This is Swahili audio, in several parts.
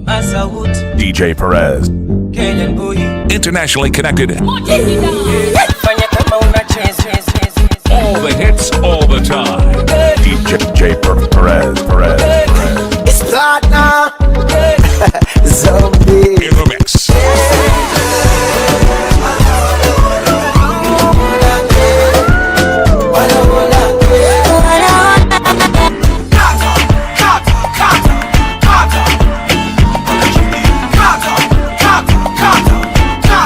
Masaut, DJ Perez. Kenyan boy. Internationally connected. Fanya kama unacheza. All the hits, all the time. DJ Perez, Perez, Perez. It's platinum. Zombie. In the mix.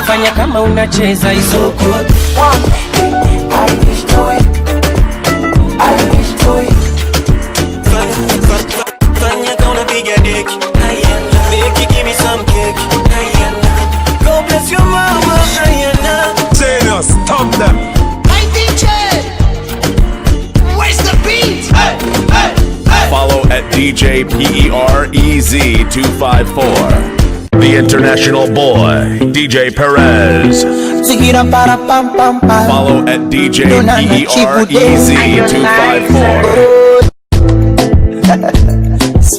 Fanya kama unacheza isoko. Fanya kama unapiga deki. Make you give me some cake. God bless your mama. Ayana. Genius, stop them. Hey DJ, where's the beat? Hey, hey, hey. Follow at DJ PEREZ 254. The International Boy, DJ Perez. Zigira para pam pam pam. Follow at DJ PEREZ 254.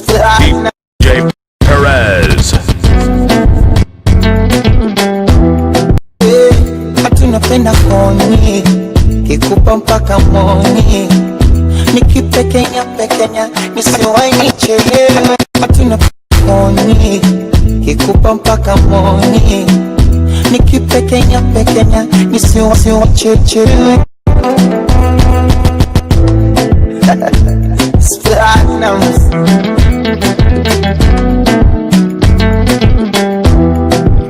Platinum. DJ Perez. Hatunapenda koni kikupa mpaka moni nikipekenya pekenya nisiwai nichelewe. Hatuna koni kikupa mpaka moni nikipekenya pekenya nisiwachechelewe. Platinum.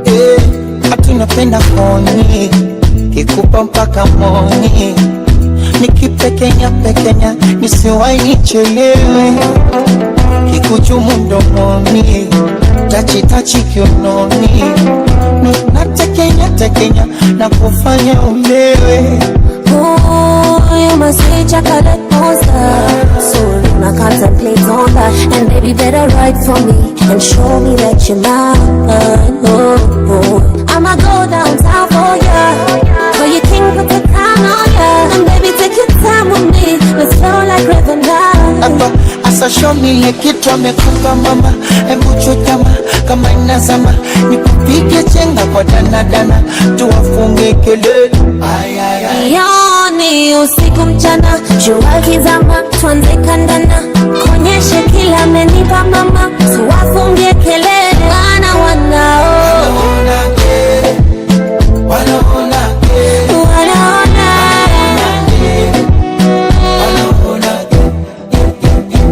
Eh, hatunapenda koni kikupa mpaka moni nikipekenya pekenya nisiwai nichelewe kikuchumu mdomoni tachi tachi kiunoni natekenya tekenya na kufanya ulewe. Ooh, you must say chocolate monster. Soon I contemplate on that. And baby, better write for me and show me that you're mine. Oh, oh. I'ma go downtown for ya. For your king, put the crown on ya. And baby, take your time with me. Let's flow like river now. Hapa asa show me ile kitu amekupa mama, hebu chutama kama inazama, nikupige chenga kwa danadana, tuwafunge kelele. Ay, ay, ay. Yoni usiku mchana, jua kizama, tuanze kandana, konyeshe kila amenipa mama, tuwafungie kelele, maana wanao Wanaona kere, wanaona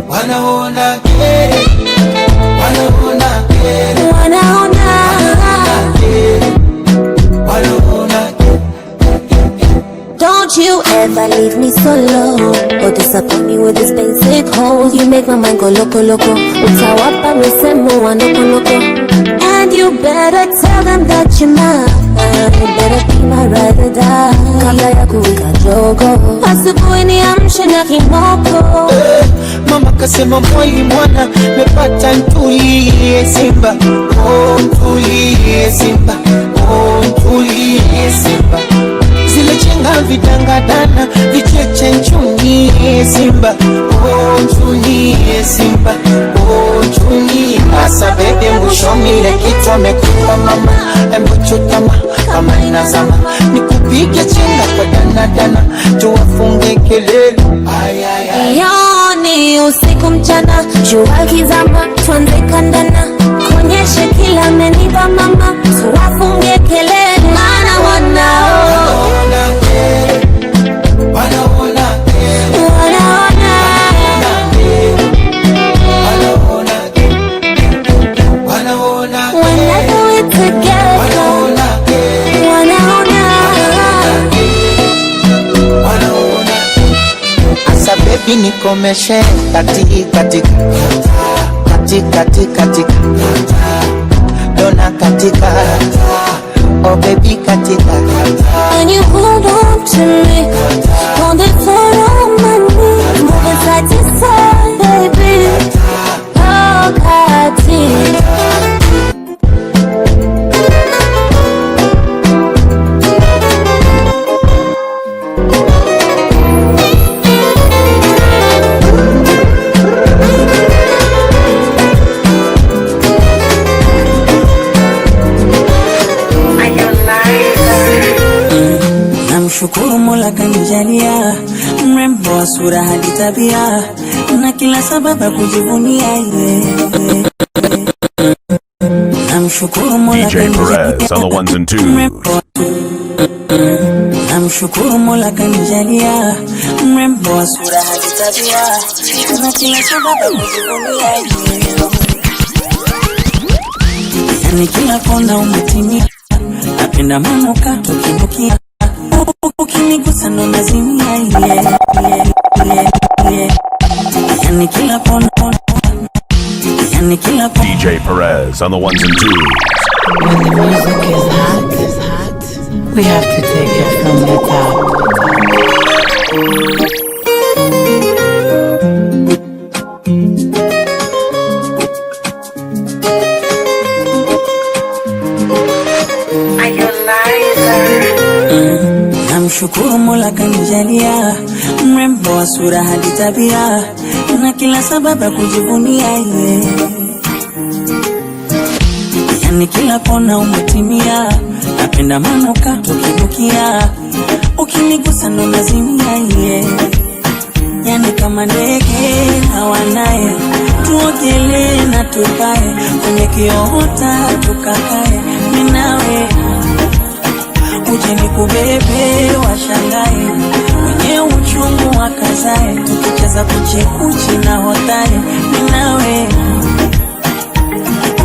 wanaona kere, wanaona kere, wanaona wanaona kere. Don't you ever leave me solo or disappoint me with this basic hole. You make my mind go loco loco. Utawapa misemo wa noko noko. And you better tell them that you're mine. You better be my ride or die. Kabla ya kuwika jogo, asubuhi niamshe na kimoko. Mama kasema mwali mwana mepata ntulie Simba, oh ntulie Simba, oh ntulie Simba. Zile chenga vidangadana vicheche nchunie Simba, oh nchunie Simba, oh nchunie. Asa bebe ngushomile kitu amekupa mama, embu chutama kama inazama, nikupige chenga kwa danadana, tuwafunge kelele. Ay, ay, ay. Yoni usiku mchana, jua kizama, tuanze kandana, konyeshe kila amenipa mama, tuwafungie kelele, maana wanao Wanaona kere, wanaona wanaona whenever we're together, wanaona Asa baby nikomeshe kati katika kati kati katika dona katika oh baby katika. When you hold on to me, on the floor on my knee, moving side to side, baby. Oh, Kati. Mola kanijalia, mrembo wa sura hadi tabia, na kila sababu ya kujivunia yeah. Namshukuru Mola DJ Perez on the ones and twos. Namshukuru Mola kanijalia, mrembo wa sura hadi tabia, na kila sababu ya kujivunia yeah. Yani kila kona umetimia, napenda manukato ukinukia, ukinigusa ndo nazimia yeah. Yani kila kona, yani kila kona. DJ Perez on the ones and twos. When the music is hot, we have to take it from the top. Namshukuru Mola kanijalia, mrembo wa sura hadi tabia, na kila sababu ya kujivunia yeah. Yani kila kona umetimia, napenda manukato ukinukia, ukinigusa ndo nazimia yeah. Yani kama ndege na wanaye, tuogelee na tupae, kwenye kiota tukakae, mimi nawe uje nikubebe, washangae wenye uchungu wakazae, tukicheza kuchekuchi na hotae, mimi nawe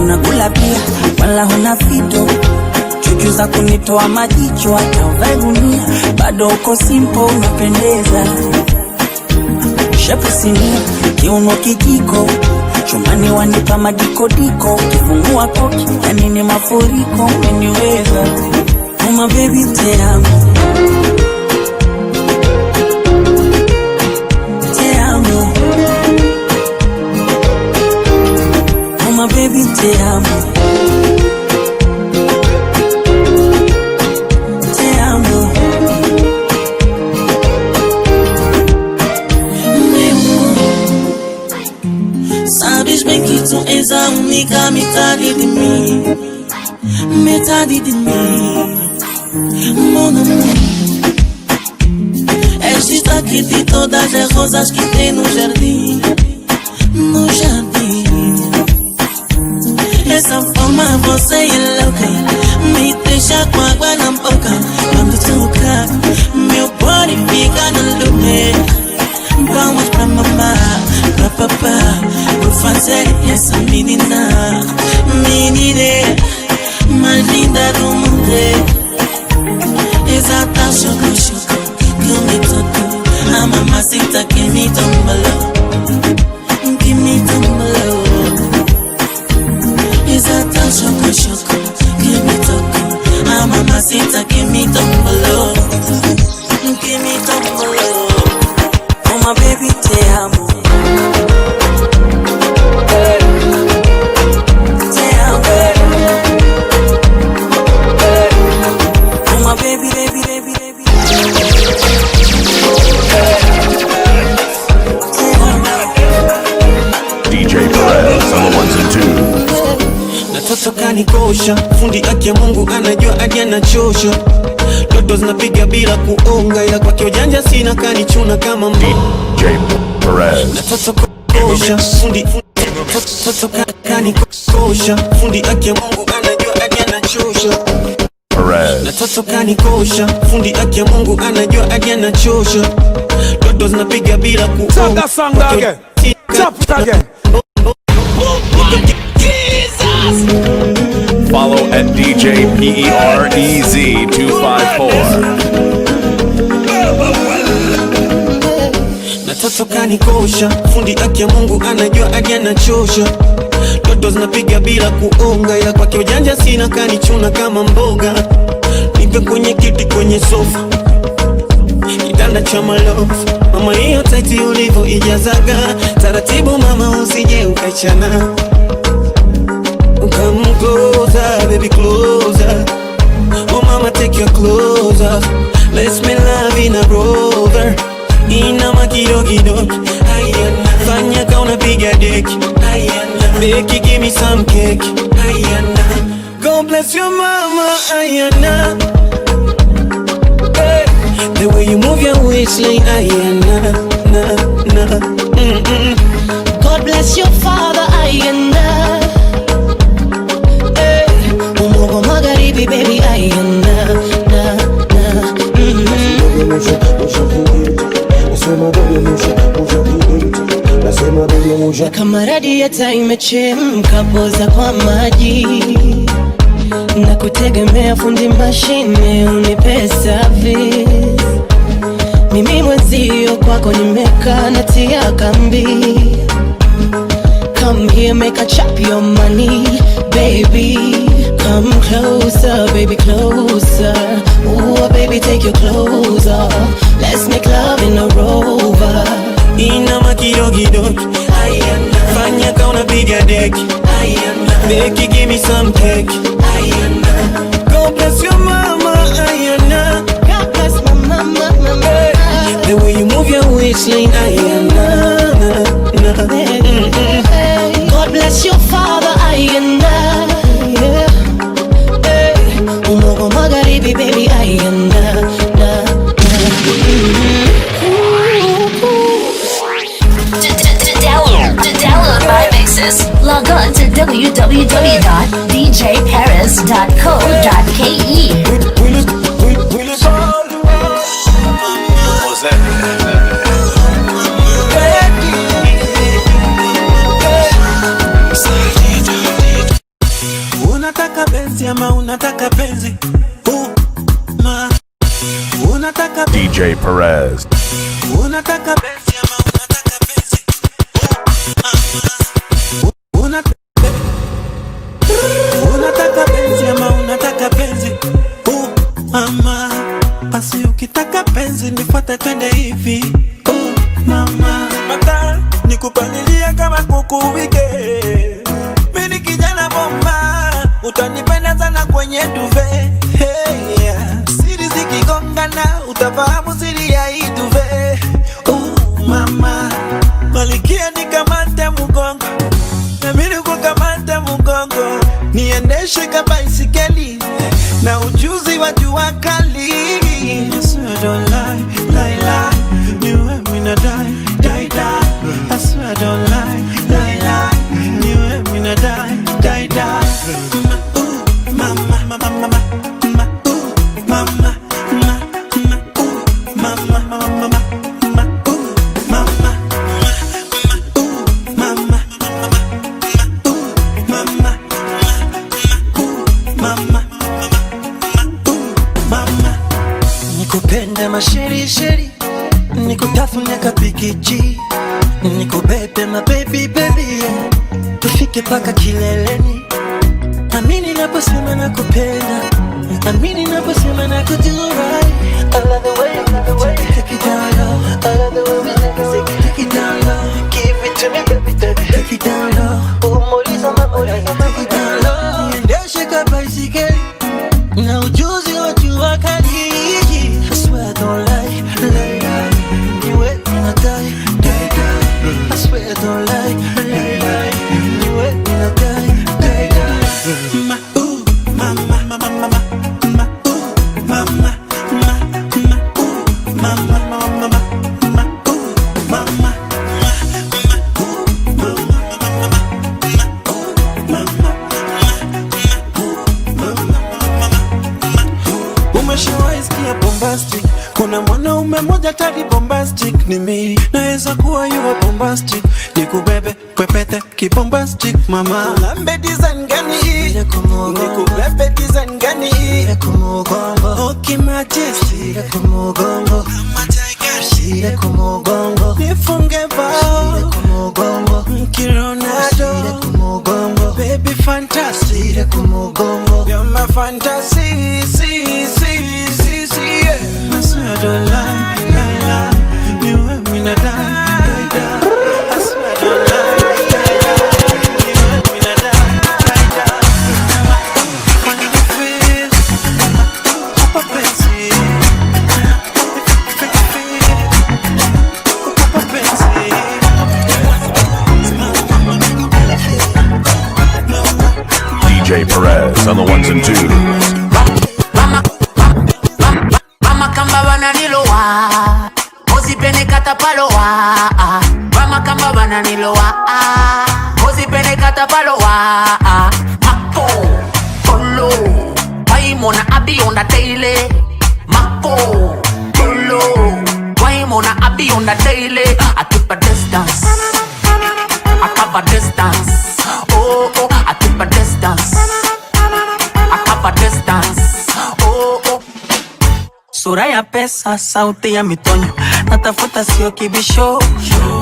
unakula pia wala huna fito, chuchu za kunitoa majicho, hata uvae gunia bado uko simple, unapendeza shepu sinia, kiuno kijiko, chumbani wanipa madikodiko, kifungua koki yani ni mafuriko, umeniweza. Oh my baby, te amo, te amo. Oh my baby, te amo, te amo. Meu, sabes bem que tu és a única metade de mim, metade de mim, mon amour. És destaque de todas as rosas que tem no jardim, no jardim. Essa forma você é louca, me deixa com água na boca. Quando toca, meu body fica no lume. Palmas pra mamá, pra papá, por fazer essa menina, menina mais linda do mundo. Exata choco choco que me tocou, a mamacita que me tombalou, que me tombalou. Exata choco choco que me tocou, a mamacita que me tombalou, que me tombalou. Oh my baby, te amo, te amo. Oh my baby, baby, baby, baby. Te amo. DJ Perez on the ones and twos. Natoto kanikosha, fundi aki ya Mungu anajua hadi anachosha. Toto zinapiga bila kuonga, ila kwake ujanja sina, kanichuna kama mbo. DJ Perez. Natoto kosha, fundi toto kanikosha, fundi aki ya Mungu anajua hadi anachosha. Perez. Natoto kanikosha, fundi aki ya Mungu anajua hadi anachosha. Toto zinapiga bila kuonga. Tap that song there again. Tap it again. Follow at DJ PEREZ 254. Natoto kanikosha, fundi aki ya Mungu anajua hadi anachosha. Toto zinapiga bila kuonga, ila kwake ujanja sina, kanichuna kama mboga. Nipe kwenye kiti, kwenye sofa, kitanda cha malofu. Mama, hiyo taiti ulivyo ijazaga taratibu, mama, usije ukachana. Come closer, baby, closer. Oh mama, take your clothes off. Let's make love in a Rover. Inama kidogo, ayana. Fanya ka unapiga deki, ayana. Beki, give me some cake, ayana. God bless your mama, ayana. Hey. The way you move your waistline, ayana, na, na, mm-mm. God bless your father, ayana. Hey, Umogo magharibi, baby, ayana, na, na, mm-hmm. Kama radieta imechemka, poza kwa maji na kutegemea fundi mashine unipe service. Mimi mwenzio kwako nimekaa natia kambi. Come here, make a chop your money, baby. Come closer, baby, closer. Ooh, baby, take your clothes off. Let's make love in a Rover. Inama kidogidogi, fanya ka unapiga deki, Beki give me some cake. God bless your mama, ayana. God bless my mama, mama. The way you move your waistline, ayana, na, na, mm-mm. God bless your father, ayana. Yeah. Hey. Umogo magharibi, baby, ayana, na, na. Mm-hmm. To download my mixes, log on to www.djparis.co.ke. Unataka benzi ama unataka benzi? Ma. Unataka DJ Perez. Unataka benzi ama unataka benzi? Unataka benzi ama unataka benzi? Mama, basi ukitaka benzi nifuate twende hivi. Mama, mata nikupalilia kama kuku wike. Mimi kijana bomba, utanipenda sana kwenye duve. Hey, yeah. Siri zikigongana utafahamu siri ya hii duve. Mama, malikia nikamate mgongo, na mimi nikukamate mgongo, niendeshe kama baisikeli na ujuzi wa jua kali. I swear I don't lie, lie, lie. You and me na die, die, die. I swear I don't lie, lie, lie. You and me na die, die, die. Ma, ooh, ma, ma, ma, ma, ma, ma, ooh, ma, ma, ma, ma, ooh, ma, ma, ma, ma, ma, ma, ooh, ma, ma, ma, ma, ooh, ma, ma, ma, ma, ooh, ma, ma, ma, ma, ooh, ma, ma, ma, ooh, ma, ma. Nikupende masherisheri, nikutafune kapikichi, nikubebe ma baby baby, yeah. Tufike paka kileleni. Amini naposema nakupenda, amini naposema nakujua. I love the way, I love the way you take it down low. I love the way we take it, take it down low. Give it to me baby, baby, take it down low. Umuliza mama, take it down low. Niendeshe ka baisikeli na ujuzi wa jua kali. I swear I don't lie, lie, lie. Niwe na die, die, die. I swear I don't lie, lie, lie. Niwe na die, die, die. Ma, ooh, ma, ma, ma, ma, ma, ma, ooh, ma, ma, ma, ma, ooh, ma, ma, ma, ma, ma, ma, ooh, ma, ma, ma, ma, ooh, ma, ma, ma, ma, ma, ooh, ma, ma, ma, ma, ooh, ma, ma, ma, ma, ma. Umeshawahi sikia bombastic? Kuna mwanaume mmoja tadi bombastic ni mimi. Naweza kuwa you bombastic, nikubebe kwepete kibombastic mama. Lambe design gani hii? Nikubebe design gani hii? Okay majesty, nifunge bao Mkironado, baby fantastic, you're my fantasy, see, see, see, see, yeah. I swear I don't lie, lie, lie. You and me na die, die, die. I swear I don't lie, lie, lie. You and me na die, die, die. When you feel, papa pensi, papa pensi. DJ Perez on the ones and twos. Amakamba bananilowa Ozipene katapalowa Bamakamba bananilowa Ozipene katapalowa Mako, Polo Waimona abi on the daily Mako, Polo Waimona abi on the daily I keep a distance I cover distance. Oh, oh, I keep a distance. I cover distance. Oh, oh. Sura ya pesa, sauti ya mitonyo, natafuta sio kibisho.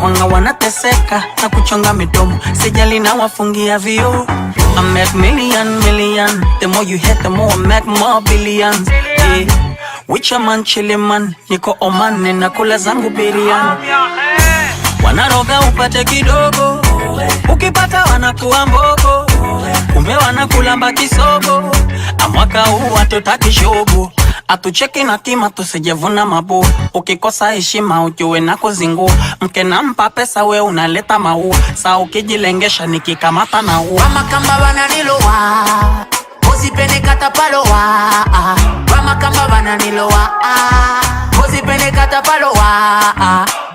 Wanga wanateseka na kuchonga midomo, sijali na wafungia vioo. I make million million, the more you hate the more I make more billions. Yeah. Wicha man chili man, niko Oman ninakula zangu biriani. Wanaroga upate kidogo, ukipata wanakuwa mbogo, kumbe wanakulamba kisogo. Amwaka huu hatutaki shogo, atucheki na kima tusijevuna mabu. Ukikosa heshima ujue na kuzingua, mke nampa pesa we unaleta maua, saa ukijilengesha nikikamata na ua. Bamakamba bananilowa Ozipene katapalowa Bamakamba bananilowa Ozipene katapalowa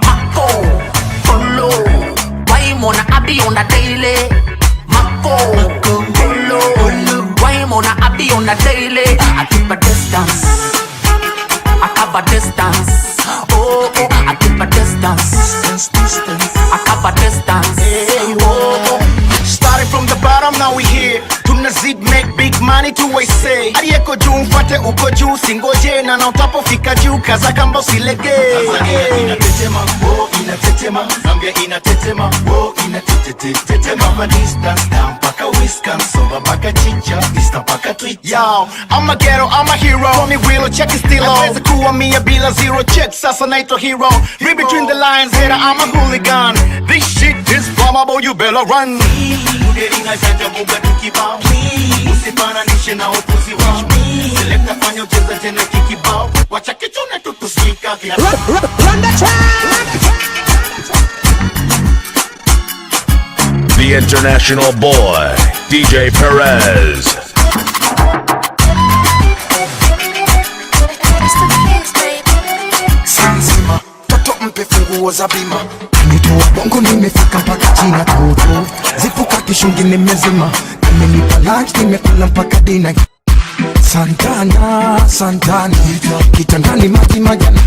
Mako, Polo Waimona abi on the daily Mako, Polo Waimona abi on the daily I keep a distance I cover distance. Oh, oh, I keep a distance. I cover distance. Oh, oh. Started from the bottom, now we here. Tunazid make big money tuwaise. Aliyeko juu mfuate uko juu, singoje na na utapofika juu kaza kamba usilege. Tanzania inatetema, oh inatetema, Zambia inatetema, oh inatetetetema. Cover distance down mpaka Wisconsin, Somba mpaka Chicha, Insta mpaka Twitter. Yo, I'm a ghetto, I'm a hero. Call me Willow, check it stilo. Naweza kuwa mia bila zero check, sasa naitwa hero. Read between the lines, hater, I'm a hooligan. This shit is flammable, you better run. Inajanja buga tukibao, usifananishe na upuzi wao. Selekta fanya ucheza tena kikibao, wacha kichune tutusikika. Run the track. The international boy, DJ Perez. Sanzima, toto mpe funguo za bima. Nitoa bongo nimefika mpaka China toto. Zipuka kishungi nimezima. Amenipa lunch nimekula mpaka dinner. Santana, Santana, kitandani maji majani.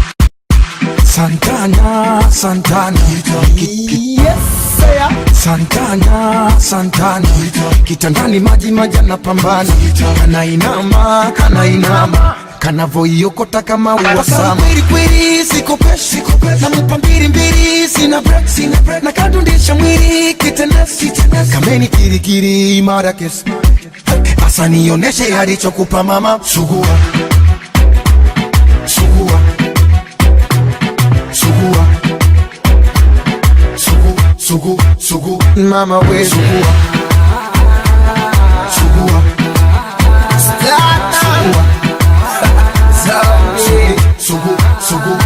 Santana, Santana, yes sir. Santana, Santana, kitandani maji majana pambana. Kana inama, kana inama, kanavoiokota kama uwasama. Kweli kweli sikopeshi, namupa mbili mbili, sina break, sina break. Nakadundisha mwili kitenesi, kameni kirikiri imara kesi. Asa nioneshe alichokupa mama. Sugua, sugua, sugua, sugu, sugu, sugu, mama we sugua, sugua, sugua, sugu, sugu.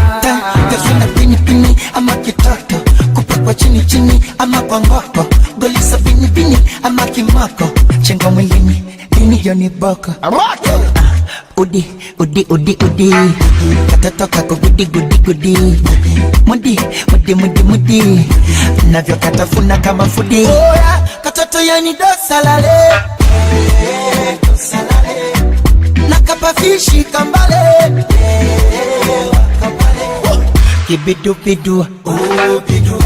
Tafuna pini pini ama kitoto, kupakwa chini chini ama kwa ngoko, goli sabini bini ama kimoko, chenga mwilini dini yoni boko. Udi, udi, udi, udi katoto kako gudi, gudi, gudi. Mudi, mudi, mudi, mudi navyo katafuna kama fudi. Oh yeah, katoto yani dosalale, dosalale nakapafishi kambale, kibidu bidu, oh bidu,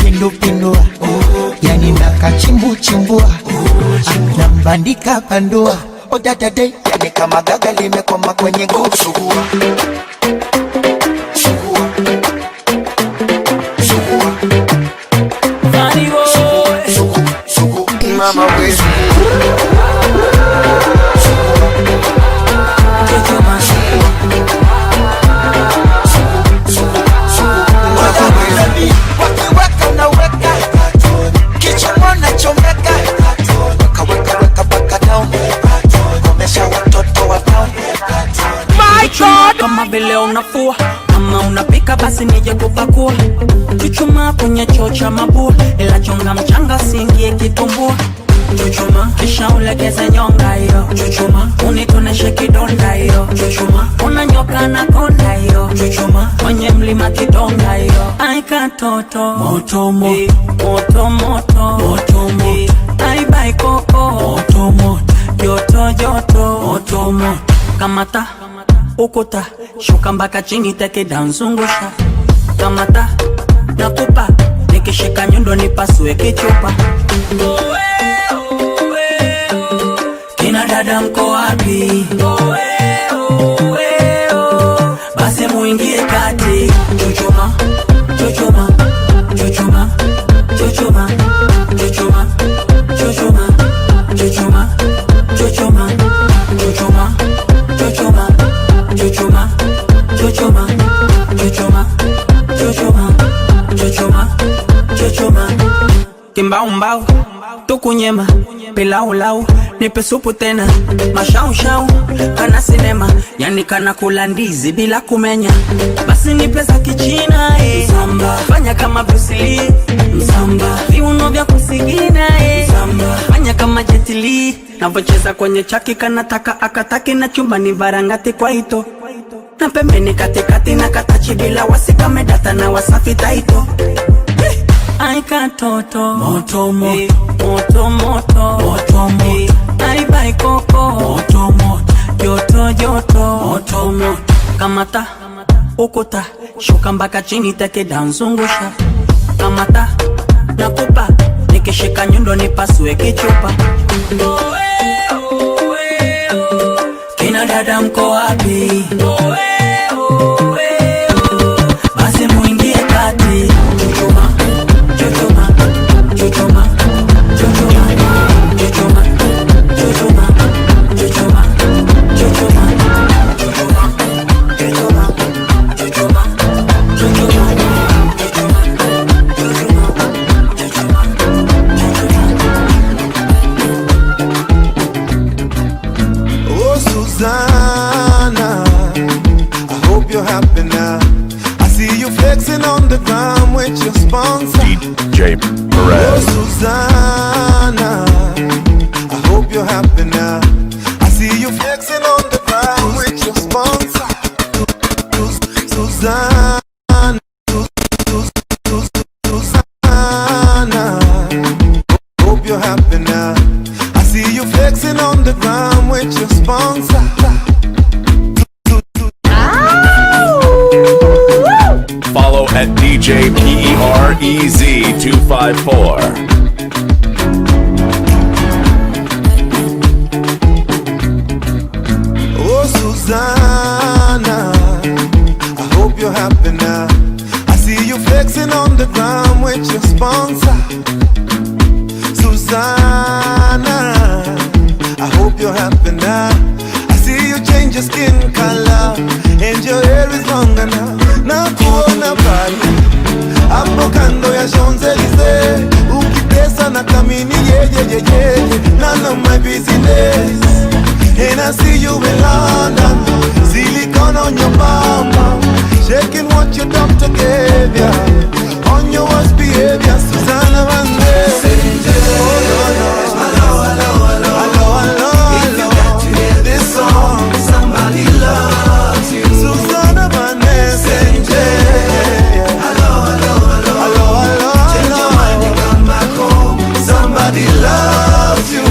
pindu pindu, oh yani nakachimbu chimbua, oh nambandika pandua. Oh dada day, yani kama gaga limekoma kwenye nguvu. Sugua, sugua, sugua, sugu, sugu, mama we wakiweka unaweka, kichwa chomeka, weka weka weka paka down, komesha watoto wa town. My God, kama vile unafua, kama unapika basi nije kupakua. Chuchuma kwenye choo cha mabua, ila chonga mchanga singie kitumbua. Chuchuma kisha Zungusha ulegeze nyonga hiyo, chuchuma, unitoneshe kidonda hiyo, chuchuma, unanyoka na konda hiyo, chuchuma, kwenye mlima kidonga hiyo. Ai katoto moto moto moto moto moto moto, ai bai koko moto moto joto joto moto moto, kamata ukuta shuka mpaka chini take down zungusha, kamata nakupa nikishika nyundo nipasue kichupa. Kina dada mko wapi? Basi muingie kati. Chuchuma, chuchuma, chuchuma, chuchuma, chuchuma, chuchuma, chuchuma, chuchuma, chuchuma, chuchuma, chuchuma, chuchuma, chuchuma, chuchuma, chuchuma, chuchuma. Kimbaumbau tukunyema pilaulau nipe supu tena mashaushau kana sinema yani kana kula ndizi bila kumenya basi nipe za kichina eh. Msamba fanya kama Bruce Lee msamba viuno vya kusigina eh. Msamba fanya kama Jet Li navocheza kwenye chaki kanataka akataki na chumbani varangati kwa ito na pembeni katikati na katachi bila wasikamedata na wasafi taito. Ai katoto moto moto moto moto moto moto, ai bai koko moto moto joto joto moto moto, kamata ukuta shuka mpaka chini take down zungusha, kamata nakupa nikishika nyundo nipasue kichupa. Kina dada mko wapi? Basi muingie kati. Chuchuma, chuchuma, chuchuma, chuchuma, chuchuma, chuchuma, chuchuma, chuchuma, chuchuma, chuchuma, chuchuma, chuchuma, chuchuma, chuchuma. Oh, Susanna, I hope you're happy now. I see you flexing on the ground with your sponsor. DJ Oh, Perez. Susanna, I hope you're happy now. I see you flexing on the ground with your sponsor. Susanna, Susanna, hope you're happy now. I see you flexing on the ground with your sponsor. Follow at DJ PEREZ 254. Oh, Susanna, I hope you're happy now. I see you flexing on the ground with your sponsor. Susanna, I hope you're happy now. I see you change your skin color and your hair is longer now. Na kuona pale hapo kando ya Champs-Elysees, ukitesa na kamini yeah, yeah, yeah, yeah. None of my business. And I see you in London, silicone on your bum bum, shaking what your doctor gave ya, on your worst behavior, Susanna Van Oh, no, no. Hello, hello, hello, hello, hello. If you got to hear this song, somebody loves you. Susanna Van Hello, hello, hello, hello, hello. Change your mind and come back home. Somebody loves you.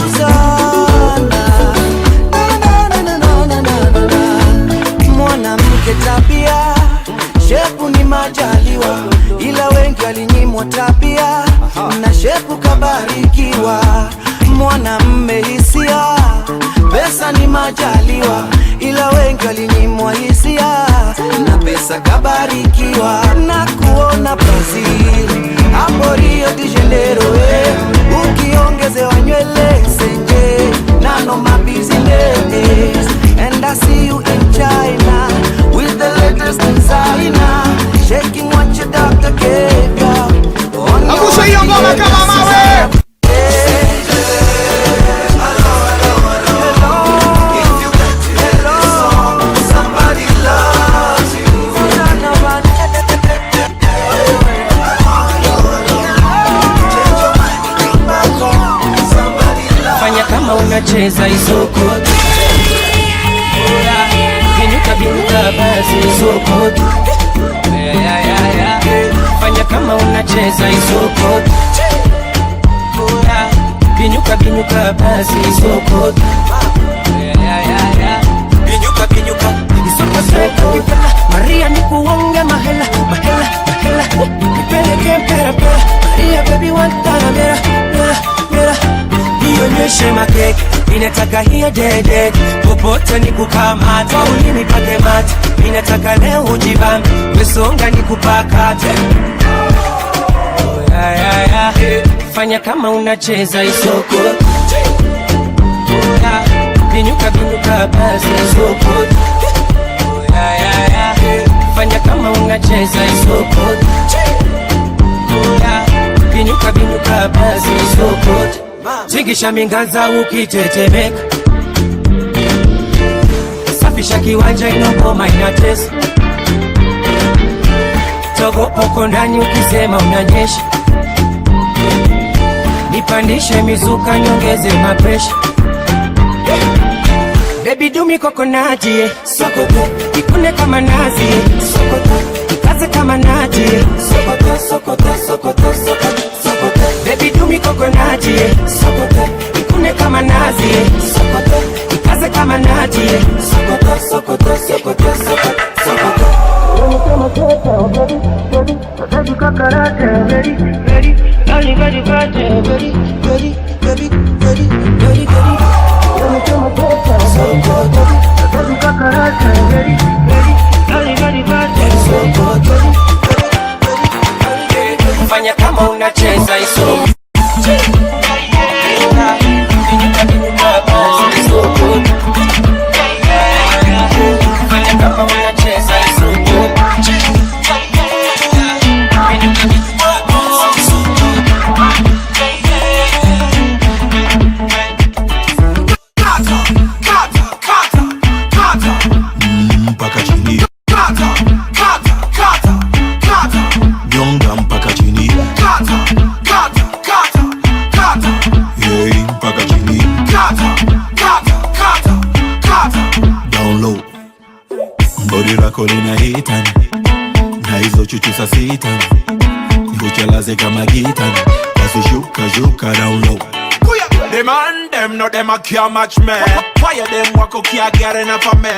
Suzana, na, na, na, na, na, na, na, na. Mwanamke tabia, shepu ni majaliwa, ila wengi walinyimwa tabia na shepu kabarikiwa. Mwanamme hisia, pesa ni majaliwa, ila wengi walinyimwa hisia na pesa kabarikiwa. Na kuona Brazil hapo Rio de Janeiro, eh, ukiongezewa nywele senje none of my business. And I see you in China with the latest designer, shaking what your doctor gave ya. On your Angusha hiyo ngoma kama mawe. Somebody loves you. unacheza isoko. Binyuka binyuka basi isoko. Fanya kama unacheza isoko. Binyuka binyuka basi isoko. Binyuka binyuka isoko soko. Maria nikuonge mahela mahela mahela, nipeleke mpera pera. Maria baby wantana mera mera mera, nionyeshe makeke, ninataka hiyo dede, popote nikukamata, ulimi pake mate, ninataka leo ujibambe, mesonga nikupakate. Oh, ya, ya, ya. Fanya kama unacheza isoko. Binyuka binyuka basi isoko. Oh, ya, ya, ya. Fanya kama unacheza isoko. Binyuka binyuka basi isoko. Tingisha minganza ukitetemeka, safisha kiwanja inokoma inatesa, togopoko ndani ukisema unanyesha, nipandishe mizuka nyongeze mapresha. Baby do me coconut, sokoto, ikune kama nazi, sokoto, ikaze kama nati, sokoto, sokoto, sokoto, sokoto, sokoto. Baby do me coconut, sokoto, ikune kama nazi, sokoto, ikaze kama nati, sokoto, sokoto, sokoto, sokoto, sokoto. Fanya kama unacheza iso. Fanya kama unacheza iso. Mpaka chini. Kata, kata, kata, kata. Nyonga mpaka chini. Kata, kata, kata, kata. Hey, mpaka chini. Kata, kata, kata, kata. Down low. Body lako linaita na hizo chuchu saa sita, nikuchelaze kama gita, basi shuka shuka down low. The man them no them a care match me. Why them wako care get enough of me?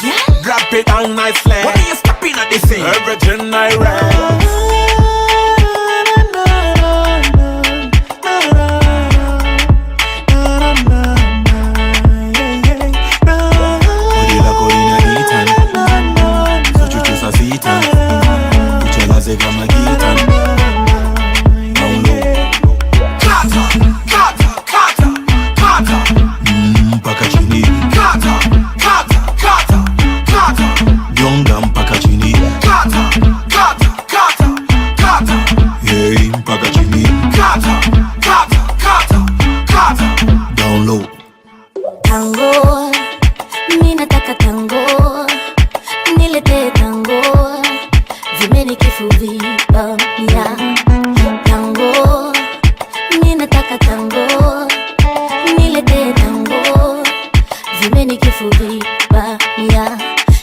Yeah. Drop it down nicely. What are you stepping at this thing? Everything I read. Body lako linaita, hizo chuchu saa sita, nikuchelaze kama gita. Down low. Kata, kata, kata, kata. Mpaka chini. Kata, kata, kata, kata. Nyonga mpaka chini. Kata, kata, kata, kata. Hey, mpaka chini. Kata, kata, kata, kata. Down low. Tango, mi nataka tango, nilete tango, vimenikifu vibamia. Tango, mi nataka tango, nilete tango, vimenikifu vibamia.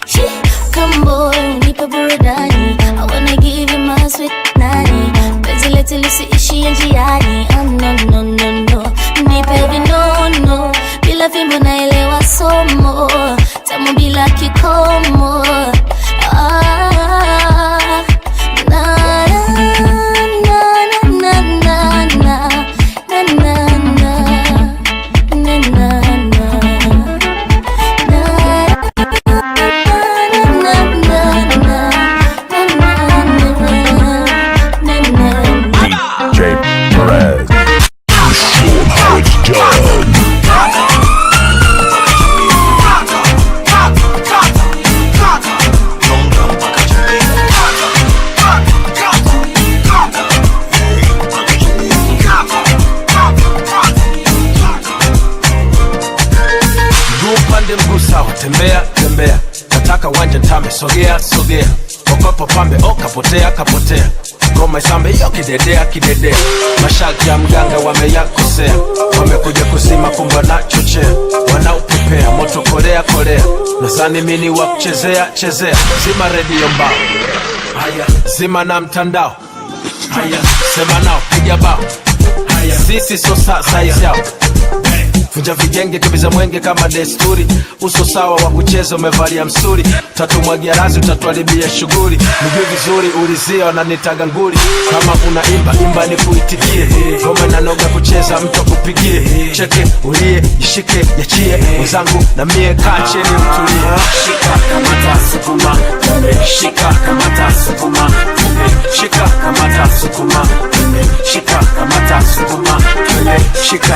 She, come boy, unipe burudani, I wanna give you my sweet nani. Penzi letu lisiishie njiani, oh no no no no, nipe vinono, bila fimbo naelewa somo, tamu bila kikomo. Ah, na na na na na na na na na na na DJ Perez. Show 'em how it's done. Mguu upande mguu sawa, tembea tembea, nataka wanja tame, sogea sogea, okopo pambe, oh kapotea kapotea, Ngoma isambe hiyo kidedea kidedea. Masharti ya mganga wameyakosea. Wamekuja kusima kumba na chochea. Wanaupepea moto kolea kolea. Nadhani mimi wa kuchezea chezea. Zima redio mbao. Haya, zima na mtandao. Haya, sema nao piga bao. Haya, sisi so size yao. Vunja vijenge kimbiza mwenge kama desturi. Uso sawa wa kucheza umevalia msuri. Tatumwagia razi utatuharibia shughuli. Nijue vizuri ulizia wananitaga nguli. Kama unaimba imba nikuitikie. Ngoma inanoga kucheza mtu akupigie. Cheke ulie jishike yachie. Wenzangu na mie kaa chini utulie. Shika kamata sukuma twende. Shika kamata sukuma twende. Shika kamata sukuma twende. Shika kamata sukuma twende. Shika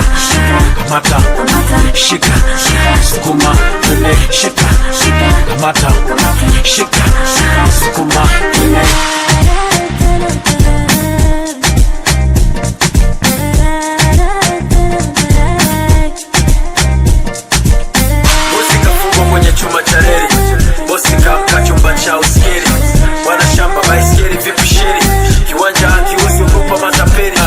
kamata shika sukuma twende. Shika kamata shika sukuma twende. Bosi kafungwa kwenye chuma cha reli. Bosi kamka chumba cha uskeri. Bwana shamba baiskeli vipi sheri. Kiwanja hakiuzi ukupa matapeli.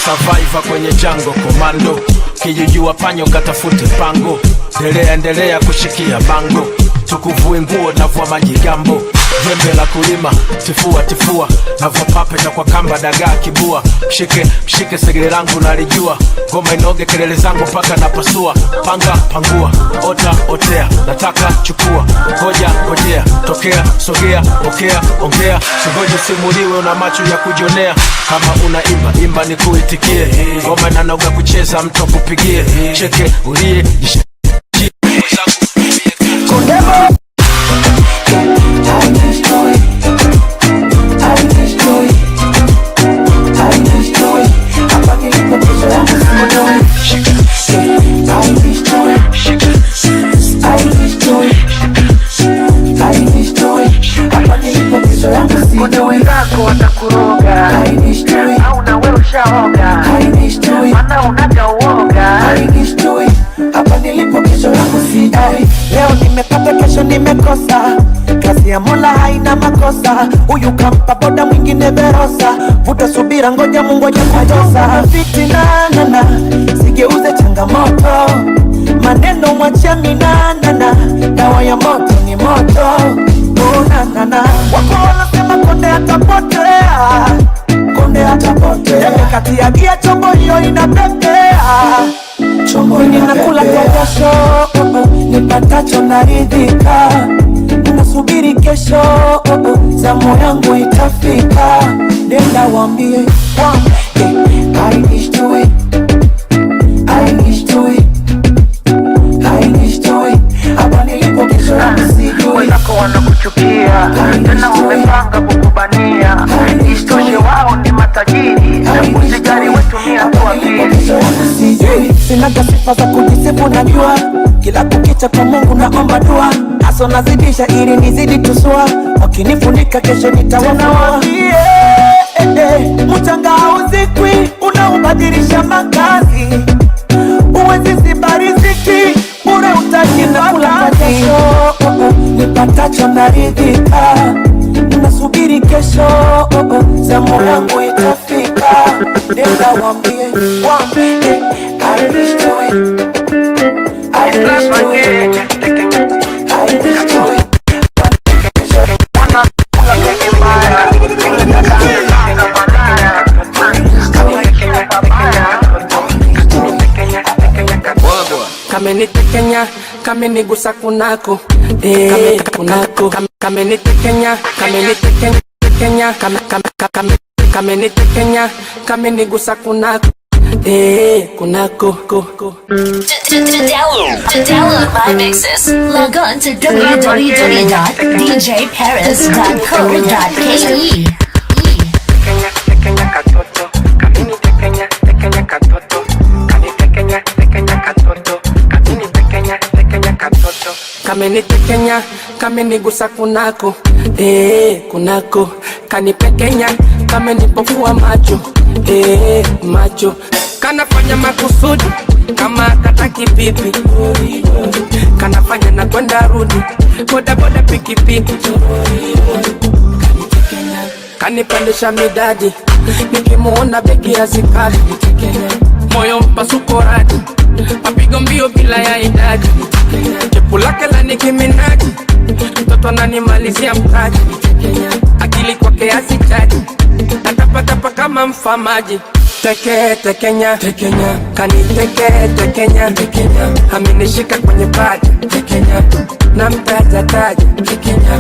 Survivor kwenye jango komando. Kijijua panyo katafute pango. Endelea endelea kushikia bango. Tukuvue nguo navua majigambo. Jembe la kulima tifua tifua. Navua pape na kwa kamba dagaa kibua. Mshike mshike segere langu nalijua. Ngoma inoge kelele zangu paka napasua. Panga pangua ota otea. Nataka chukua ngoja ngojea. Tokea sogea pokea ongea. Singoje simuliwe una macho ya kujionea. Kama unaimba imba nikuitikie. Ngoma inanoga kucheza mtu akupigie. Cheke ulie jishe. Kuna wenzako watakuroga au na wewe ushaoga, maana unaga uoga. Hapa nilipo kesho yangu sijui. Leo nimepata kesho nimekosa. Kazi ya Mola haina makosa. Huyu kampa boda mwingine Verosa. Vuta subira ngoja Mungu ajakutosa. Fitina nana sigeuze changamoto. Maneno mwachia minana. Dawa ya moto ni moto. Oh na na na. Wako wanasema konde atapotea. Konde atapotea. Kati ya gia chombo hiyo inapepea. Mimi nakula kwa jasho, nipatacho naridhika. Nasubiri kesho, zamu yangu itafika. Nenda waambie, I wish to it, I wish to it, I wish to it. Hapa nilipo kesho yangu sijui. Wenzako wanakuchukia, tena wamepanga kukubania. Isitoshe wao ni matajiri, usijali wetumia tu akili. Sina sifa za kujisifu najua. Kila kukicha kwa Mungu naomba dua. Aso nazidisha ili nizidi tusua. Wakinifunika kesho nitawafuwa. Mchanga hauzikwi, unaubadilisha makazi. Uwezi ziba riziki, bure utajinakula kwa jasho. Nipatacho naridhika. Nasubiri kesho, zamu yangu itafika. Nenda waambie, waambie, I wish to it, I wish to it, I wish to it. Kamenitekenya, kamenigusa kunako, kunako, kamenitekenya, kamenitekenya, kenya, kamenitekenya, kamenigusa kunako. Kunako. To download my mixes, log on to www.djparis.co.ke. Kamenitekenya, kamenigusa kunako, kunako, kanipekenya, kamenipofua macho, macho, kanafanya makusudi, kama kataki pipi, kanafanya na kwenda rudi, boda boda pikipiki, Kanipandisha midadi, nikimuona begi hazikali. Moyo mpasuko radi, mapigo mbio bila ya idadi. Chepu lake la Nicki Minaj, mtoto ananimalizia mtaji. Akili kwake hazichaji, natapatapa kama mfamaji. Teke tekenya, tekenya, kaniteke tekenya, tekenya, aminishika kwenye paja, tekenya, na mtaja taja, tekenya,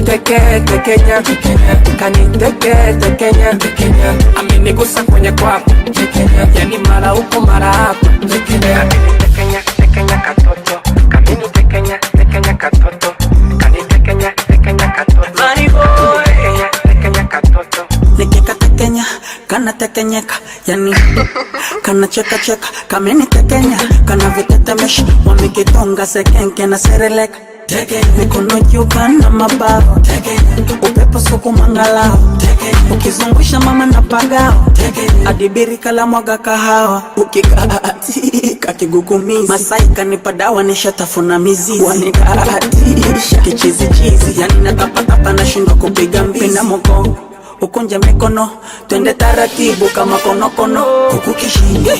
teke tekenya, tekenya, kaniteke tekenya, tekenya, aminigusa kwenye kwapa, tekenya, yani mara huko mara hapa, tekenya, aminitekenya tekenya katoto, kaminitekenya tekenya katoto, kanitekenya tekenya katoto, tekenya tekenya katoto. Nikikatekenya kanatekenyeka, yani kanachekacheka, kamenitekenya kanavitetemesha, wamekitonga sekenke na sereleka, mikono juu kana mabawa, upepo sukumangalao, ukizungusha mama na pagao, adibirika la mwaga kahawa, ukikaatika kigugumizi, Masai kanipa dawa nishatafuna mizizi, wanikaatisha kichizichizi, yani natapatapa nashindwa kupiga mbizi na mogongo ukunje mikono twende taratibu kama konokono, kuku kishingo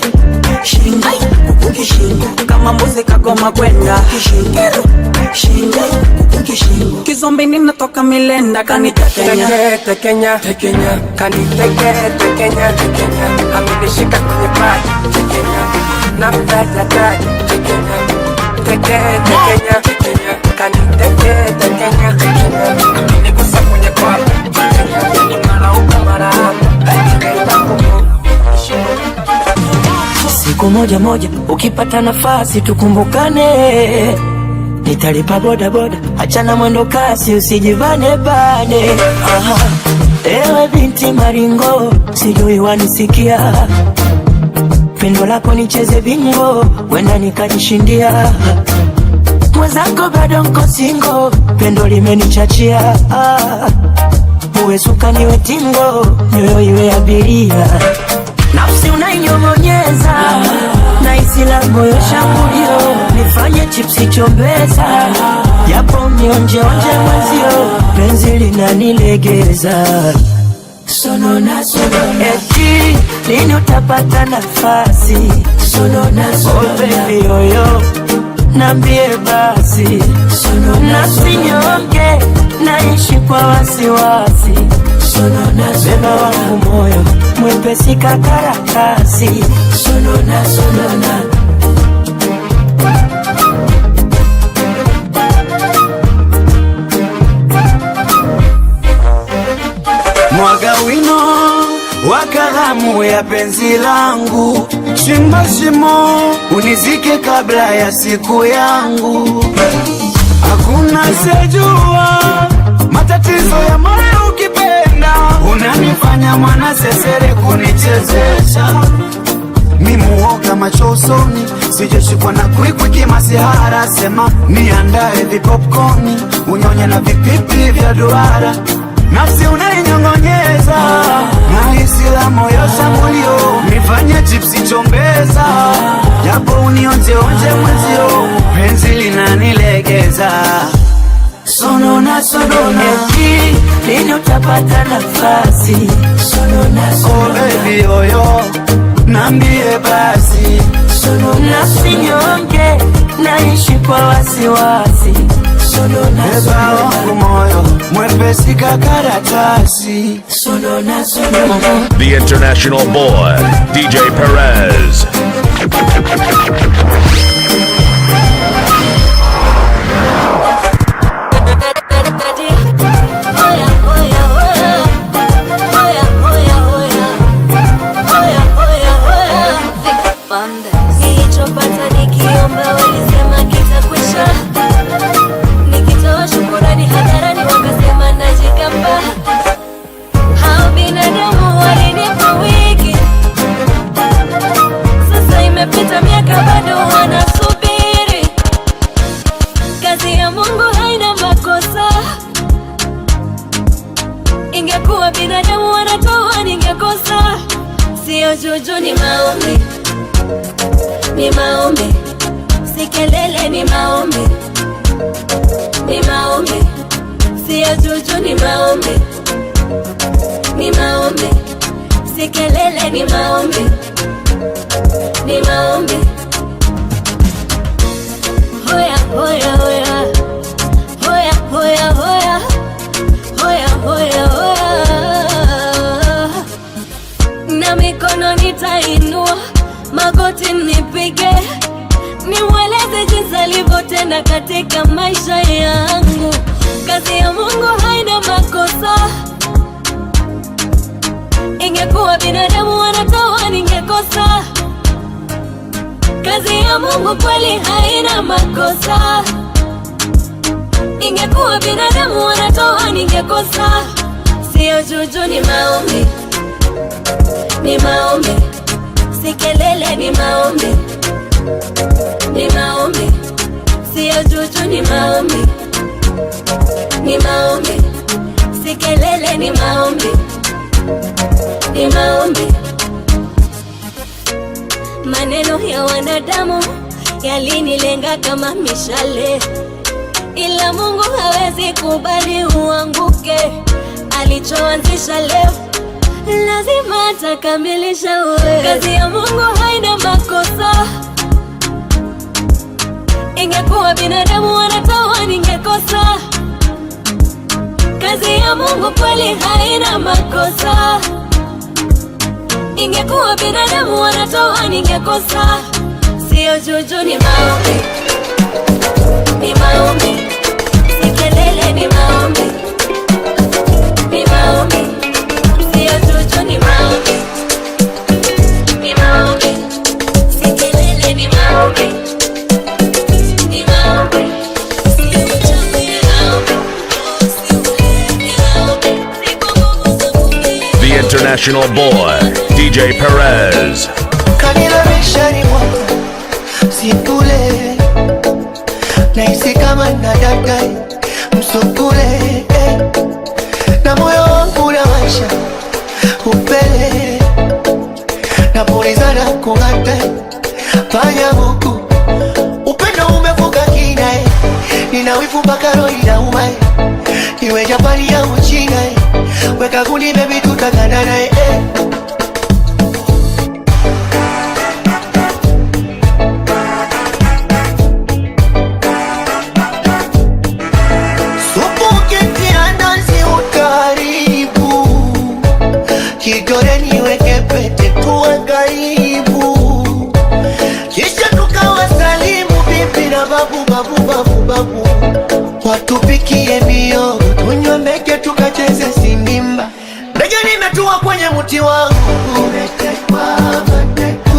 shingo, kuku kishingo kama mbuzi kagoma kwenda kishingo shingo, kuku kishingo kizombi ninatoka milenda kanitekenya Teke tekenya, tekenya, kaniteke tekenya, tekenya, aminishika kwenye paja, tekenya, na mtaja taja, tekenya, teke tekenya, tekenya, kaniteke tekenya, tekenya, aminigusa kwenye kwapa, tekenya, yani mara huko mara hapa, tekenya. Siku moja moja ukipata nafasi tukumbukane, nitalipa boda boda, achana mwendo kasi, usijivane bane. Aha. Ewe binti maringo, sijui wanisikia, pendo lako nicheze bingo, wenda nikajishindia. Mwenzako bado nko singo, pendo limenichachia. Ah, uwe suka niwe tingo, nyoyo iwe abiria, nafsi unainyong'onyeza na hisi la moyo shambulio, nifanye chipsi chombeza, japo mionjeonje mwenzio, penzi linanilegeza sonona sonona, eti lini utapata nafasi sonona sonona, oh baby yoyo nambie basi sonona, nasinyonge naishi kwa wasiwasi sonona, beba wangu moyo mwepesi kakarakasi sonona sonona. Mwaga wino wa kalamu ya penzi langu, chimba shimo unizike kabla ya siku yangu. Hakuna sejua matatizo ya moyo, ukipenda unanifanya mwana sesere kunichezesha. Mimuoga macho usoni, sijashikwa na kwikwi kimasihara. Sema niandae vipopcorn, unyonye na vipipi vya duara. Nafsi unainyong'onyeza na hisi la moyo shambulio, nifanye chipsi chombeza, japo unionjeonje mwenzio, penzi linanilegeza sonona sonona, eti lini utapata nafasi sonona sonona, oh baby yoyo nambie basi sonona, nasinyonge naishi kwa wasiwasi sonona, beba wangu moyo mwepesi kakaratasi sonona sonona. The international boy, DJ Perez. Nilichopata nikiomba walisema kitakwisha, nikitoa shukurani hadharani wakasema najigamba. Hao binadamu walinipa wiki, sasa imepita miaka bado wanasubiri. Kazi ya Mungu haina makosa, ingekuwa binadamu wanatoa ningekosa. Sio juju, ni maombi, ni maombi, si kelele, ni maombi, ni maombi, sio juju, ni maombi, ni maombi, si kelele, ni maombi, ni maombi. Hoya hoya hoya, hoya hoya hoya, hoya hoya hoya. Na mikono nitainua, magoti nipige, nimweleze jinsi alivyotenda katika maisha yangu. Kazi ya Mungu haina makosa. Ingekuwa binadamu wanatoa ningekosa. Kazi ya Mungu kweli haina makosa. Ingekuwa binadamu wanatoa ningekosa. Sio juju, ni maombi, ni maombi, si kelele, ni maombi, ni maombi. Sio juju, ni maombi, ni maombi, si kelele, ni maombi, ni maombi. Maneno ya wanadamu yalinilenga kama mishale, ila Mungu hawezi kubali uanguke. Alichoanzisha leo lazima atakamilisha. Wewe, kazi ya Mungu haina makosa. Ingekuwa binadamu wanatoa ningekosa. Kazi ya Mungu kweli haina makosa. Ingekuwa binadamu wanatoa ningekosa. Sio juju, ni maombi, ni maombi, si kelele, ni maombi, ni maombi. Sio juju, ni maombi, ni maombi, si kelele, ni maombi, ni maombi. Sio juju, ni maombi, ni maombi. The International Boy, DJ Perez. Kanilowesha mwako sikule, nahisi kama nadada msukule, na moyo wangu unawasha upele, napulizana kung'ata fanya huku upendo umevuka kina, nina wivu mpaka roho inauma, iwe Japani au Uchina, weka gundi baby tutakanana. Kidole niweke pete tuwe karibu, kisha tukawasalimu bibi na babu babu babu babu, watupikie miogo tunywe meke tukacheze sindimba. Ndege nimetua kwenye mti wangu, nimetekwa mateka,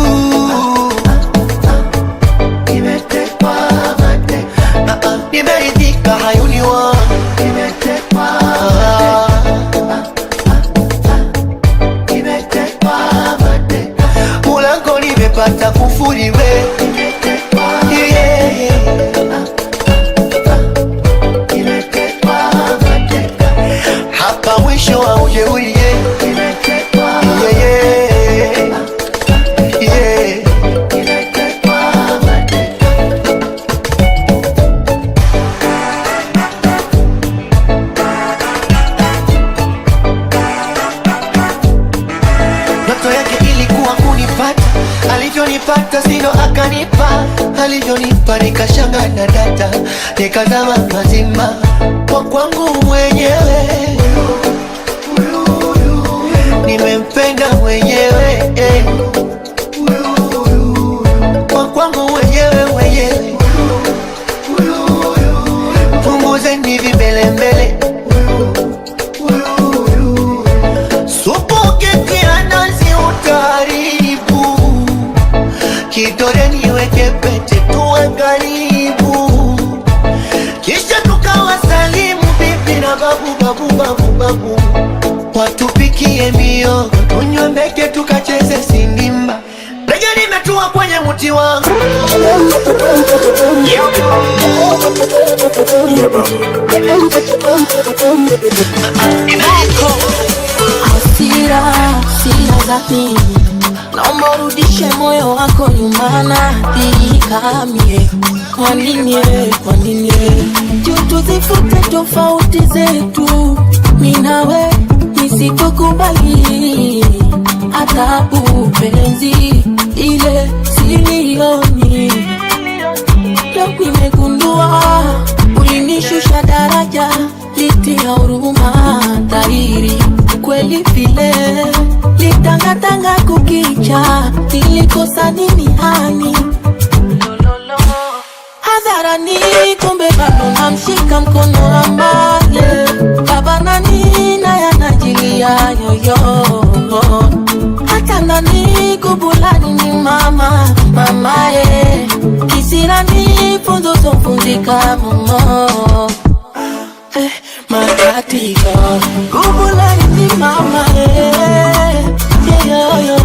nimetekwa mateka, nimeridhika hayuni wangu, nimetekwa mulango nimepata kufuri we, hapa mwisho wa ujeuri. Ndoto yake ilikuwa kunipata, alivyonipata sino akanipa, alivyonipa nikashanga na data, nikazama mazima kwa kwangu mwenyewe, nimempenda mwenyewe, kwa kwangu mwenyewe mwenyewe, punguzeni vibelembele. Kidole niweke pete tuwe karibu, kisha tukawasalimu bibi na babu babu babu babu, watupikie miogo tunywe meke tukacheze sindimba. Ndege nimetua kwenye mti wangu. Hasira, hasira za nini? Naomba urudishe moyo wako nyuma na mie. Kwa nini, kwa nini? Juu tuzifute tofauti zetu, mimi nawe, Nisitokubali hata upenzi ile silioni. Leo nimegundua ulinishusha daraja, litia huruma dhahiri kweli vile litangatanga kukicha, nilikosa nini hani hadharani, kumbe bado namshika mkono ambaye baba nani naye anajilia yoyo, hata nani kubulani ni mama mamae, kisirani funzo zofunzika mumo matatizo kubulani ni mama yoyo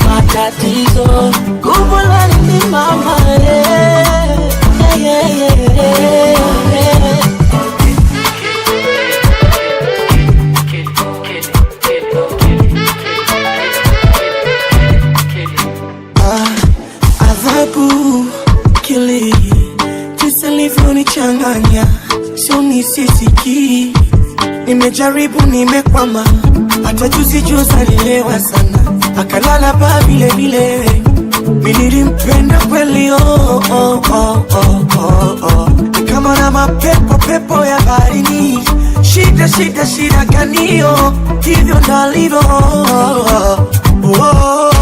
matatizo kubulani ni mama Adhabu kili jinsi alivyonichanganya, sio nisisiki. Nimejaribu nimekwama, hata juzi juzi alilewa sana, akalala pa vile vile. Mimi nilimpenda kweli oh, oh, oh, oh, oh, oh. Ni kama na mapepo pepo ya baharini, shida shida shida ganio, hivyo ndalivyo oh, oh.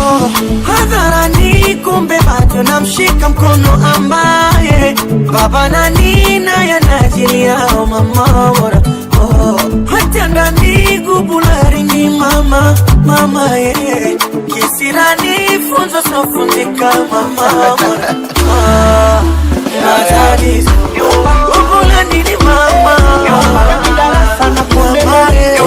Hadharani kumbe bado namshika mkono ambaye baba nani naye anajilia oh, mama bora oh. Hata ndani gubulari ni mama mama yeah. Kisirani funzo sofunzika mama bora ah, matatizo gubulani ni mama mama yeah.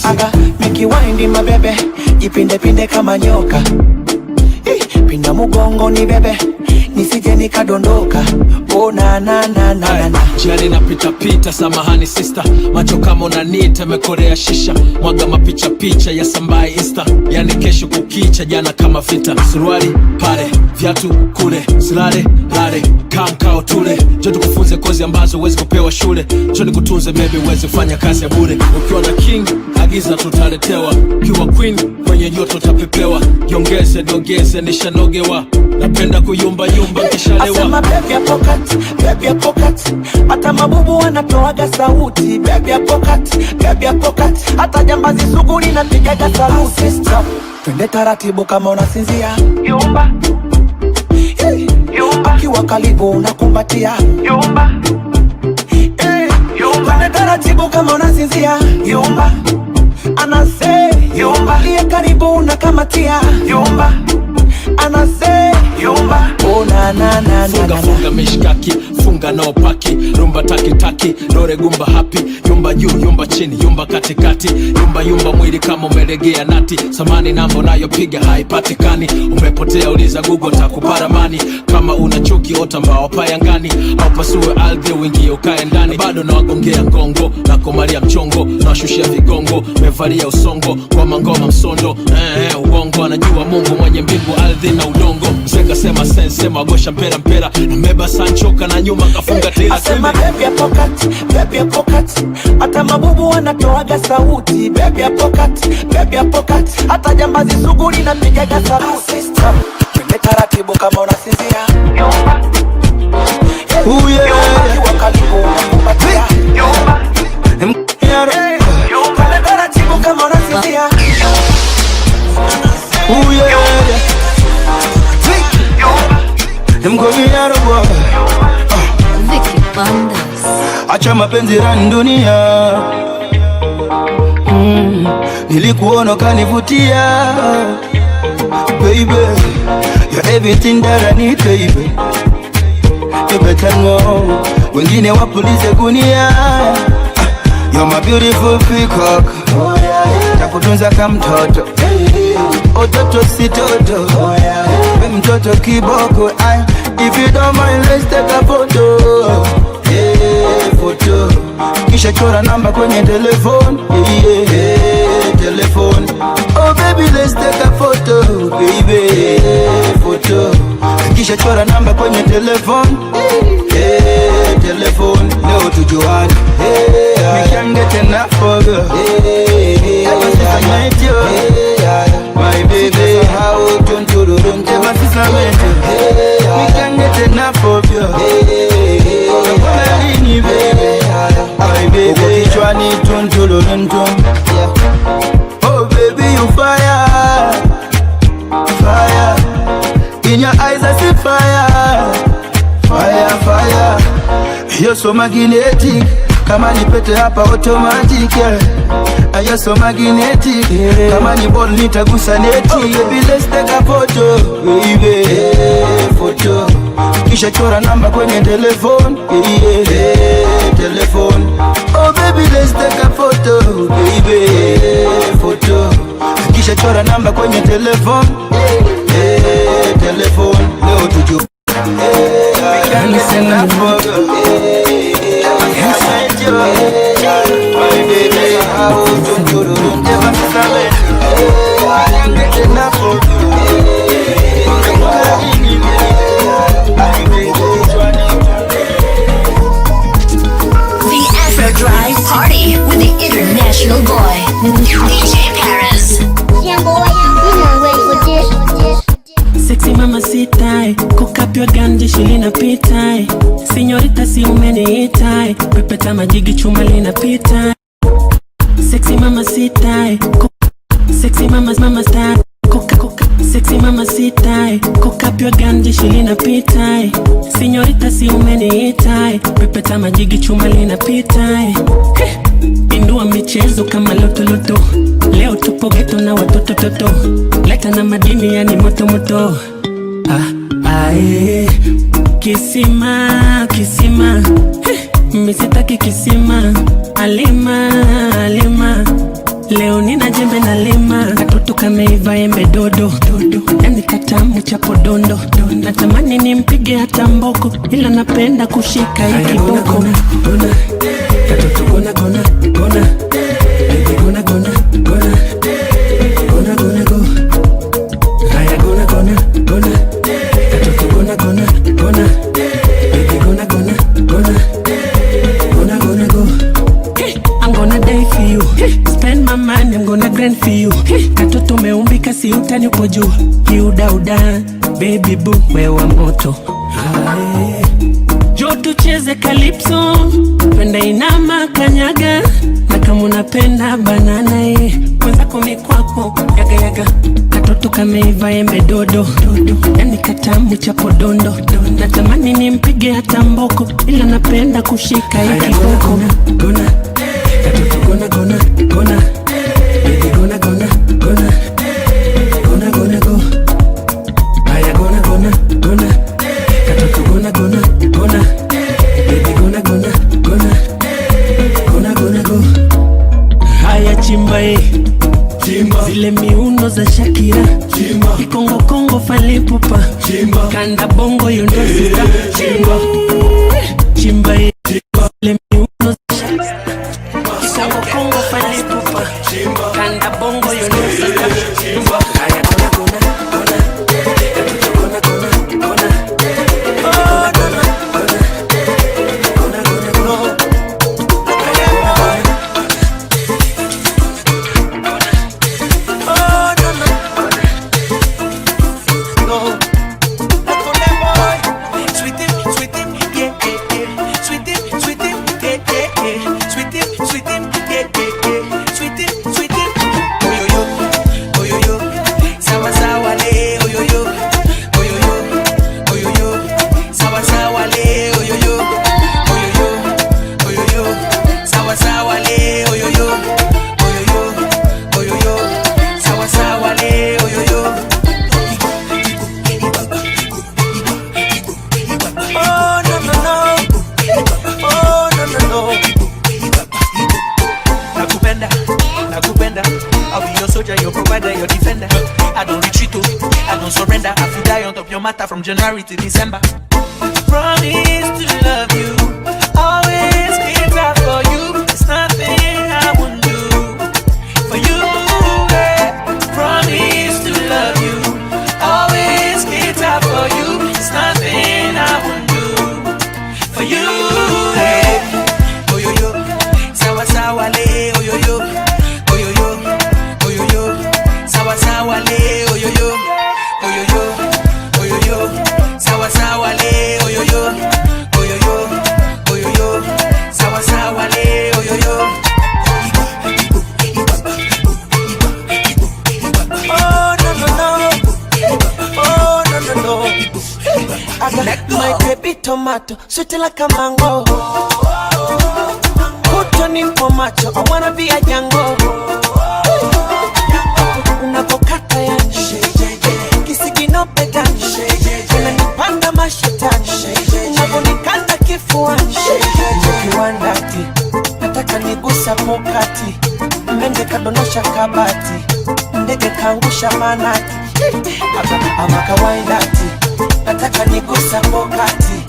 Aga mikiwaindi mabebe jipinde pinde kama nyoka, pinda mugongo ni bebe nisije nikadondoka. Oh na na na na na. Jiani na pita pita, samahani sister, macho kama unanita mekorea shisha, mwaga mapicha picha ya sambaye insta, yani kesho kukicha jana kama vita, suruali pale viatu kule, silale lale kamkao tule, njoo tukufunze kozi ambazo huwezi kupewa shule, njoo nikutunze maybe uweze kufanya kazi ya bure. Ukiwa na king agiza tutaletewa, ukiwa queen kwenye joto utapepewa, jiongeze dogeze nishanogewa, napenda kuyumba yumba kishalewa. Asema baby ya pocket, baby ya pocket, hata mabubu wanatoaga sauti. Baby ya pocket, baby ya pocket, hata jambazi sugu linapigaga saluti. Stop, twende taratibu kama unasinzia. Yumba, hey, yumba, ukiwa karibu unakumbatia. Yumba, hey, yumba, twende taratibu kama unasinzia. Yumba, anase yumba, liye karibu unakamatia. Yumba, anase yumba, oh na na na na. Funga funga mishkaki, funga no paki, rumba taki taki, dore gumba happy, yumba juu yumba chini yumba katikati, yumba yumba mwili kama umelegea nati, samani namba unayopiga haipatikani, umepotea uliza Google takuparamani, kama una chuki ota mbao payangani, au pasue ardhi uingie ukae ndani, bado nawagongea ngongo na komalia mchongo, nawashushia vigongo, mevalia usongo kwa mangoma msondo, uongo anajua Mungu mwenye mbingu ardhi na udongo, mzee kasema sense magosha mpera mpera, nameba Sancho kana nyuma kafunga tela. Asema baby ya pocket, baby ya pocket, hata mabubu wanatoaga sauti. Baby ya pocket, baby ya pocket, hata jambazi sugu linapigaga saluti. Stop, twende taratibu kama unasinzia. Yumba, ooh yeah, ukiwa karibu unakumbatia. Yumba, yumba, twende taratibu kama unasinzia. Ooh yeah, them go me out of work. Vicky Bandas. Acha mapenzi rani dunia. Nilikuona kanivutia. Baby, you're everything that I need, baby. You better know. Wengine wapulize gunia. You're my beautiful peacock. Takutunza kama mtoto. Ototo si toto. We mtoto kiboko. If you don't mind, let's take a photo. Yeah, photo. Kisha Kisha chora namba kwenye telefone, yeah, yeah, telefone. Oh baby, let's take a photo, baby, photo. Kisha chora namba kwenye telefone, yeah, telefone. Leo tujuane, yeah, we can't get enough of you. Ever since I met you, my baby, how ever since I met you, we can't get enough of you. Baby, my baby, kichwani tuntuluruntum. Oh baby, you fire, fire. In your eyes I see fire, fire, fire. You're so magnetic, kama ni pete hapa automatic, yeah. You're so magnetic, kama ni ball nitagusa neti. Oh baby, let's take a photo, baby, photo. Kisha chora namba kwenye telefone, yeah, telefone. Oh baby, let's take a photo, baby, photo. Kisha chora namba kwenye telefone, yeah, telefone. Leo tuju, we can't listen up for you. My baby, how to do ever since I met you, I can't get enough of you. The Afro Drive Party with the international boy, DJ Perez. Sexy mama sita, cook up your ganji linapita. Señorita si umeniita, pepeta majigi chuma linapita. Sexy mama sita, sexy mama mama star. Coca coca, sexy mama sita, cook up your ganji linapita. Señorita si umeniita, pepeta majigi chuma linapita. Pindua michezo kama loto loto. Leo tupo geto na watoto toto. Leta na madini yani moto moto. Ah, ah, eh. Kisima, kisima. Misitaki kisima. Alima, alima. Leo nina jembe na lima. Katoto kameiva embe dodo. Yani katamu chapo dondo. Natamani nimpige hata mboko, ila napenda kushika hii kiboko. Katoto gona gona gona. Baby gona gona gona. Gona gona go. Haya gona gona gona. Katoto gona gona gona. Baby gona gona gona. Gona gona go. Hey, I'm gonna die for you. Hey, spend my money, I'm gonna grind for you. Hey, katoto umeumbika si utani upo juu. Kiudauda, baby boo, wewe moto. Hey. Jo tucheze calypso, penda inama kanyaga, na kama unapenda banana ye, mwenzako mikwako yaga yaga. Katoto kameiva embe dodo, yani katamu chapo dondo. Natamani nimpige hata mboko, ila napenda kushika hii kiboko. Gona, katoto gona gona gona, baby gona gona gona, gona gona go. Haya gona gona gona, katoto gona gona gona, baby gona gona gona, gona gona go. Haya chimba eh, chimba zile miuno za Shakira, chimba Kikongo Kongo falipupa, chimba kanda bongo yondo sita, chimba chimba eh, zile miuno za Shakira, Kikongo Kongo falipupa, chimba kanda bongo yondo sita, chimba. Haya gona gona gona, katoto gona gona gona. Matter from January to December. Promise to love you, always be there for you. le, oyoyo, oyoyo, oyoyo, sawa sawa le, oyoyo, oyoyo, oyoyo, sawa sawa le, oyoyo. Oh no no no, oh no no no. I got my baby tomato, sweet like a mango. Put on in for macho, I wanna be a jango. Unapokata ya kisigino begani, unanipanda mashetani, unaponikanda kifuani, kiwandati nataka nigusa pokati, mende kadonosha kabati, ndege kaangusha manati, ama kawaindati nataka nigusa pokati,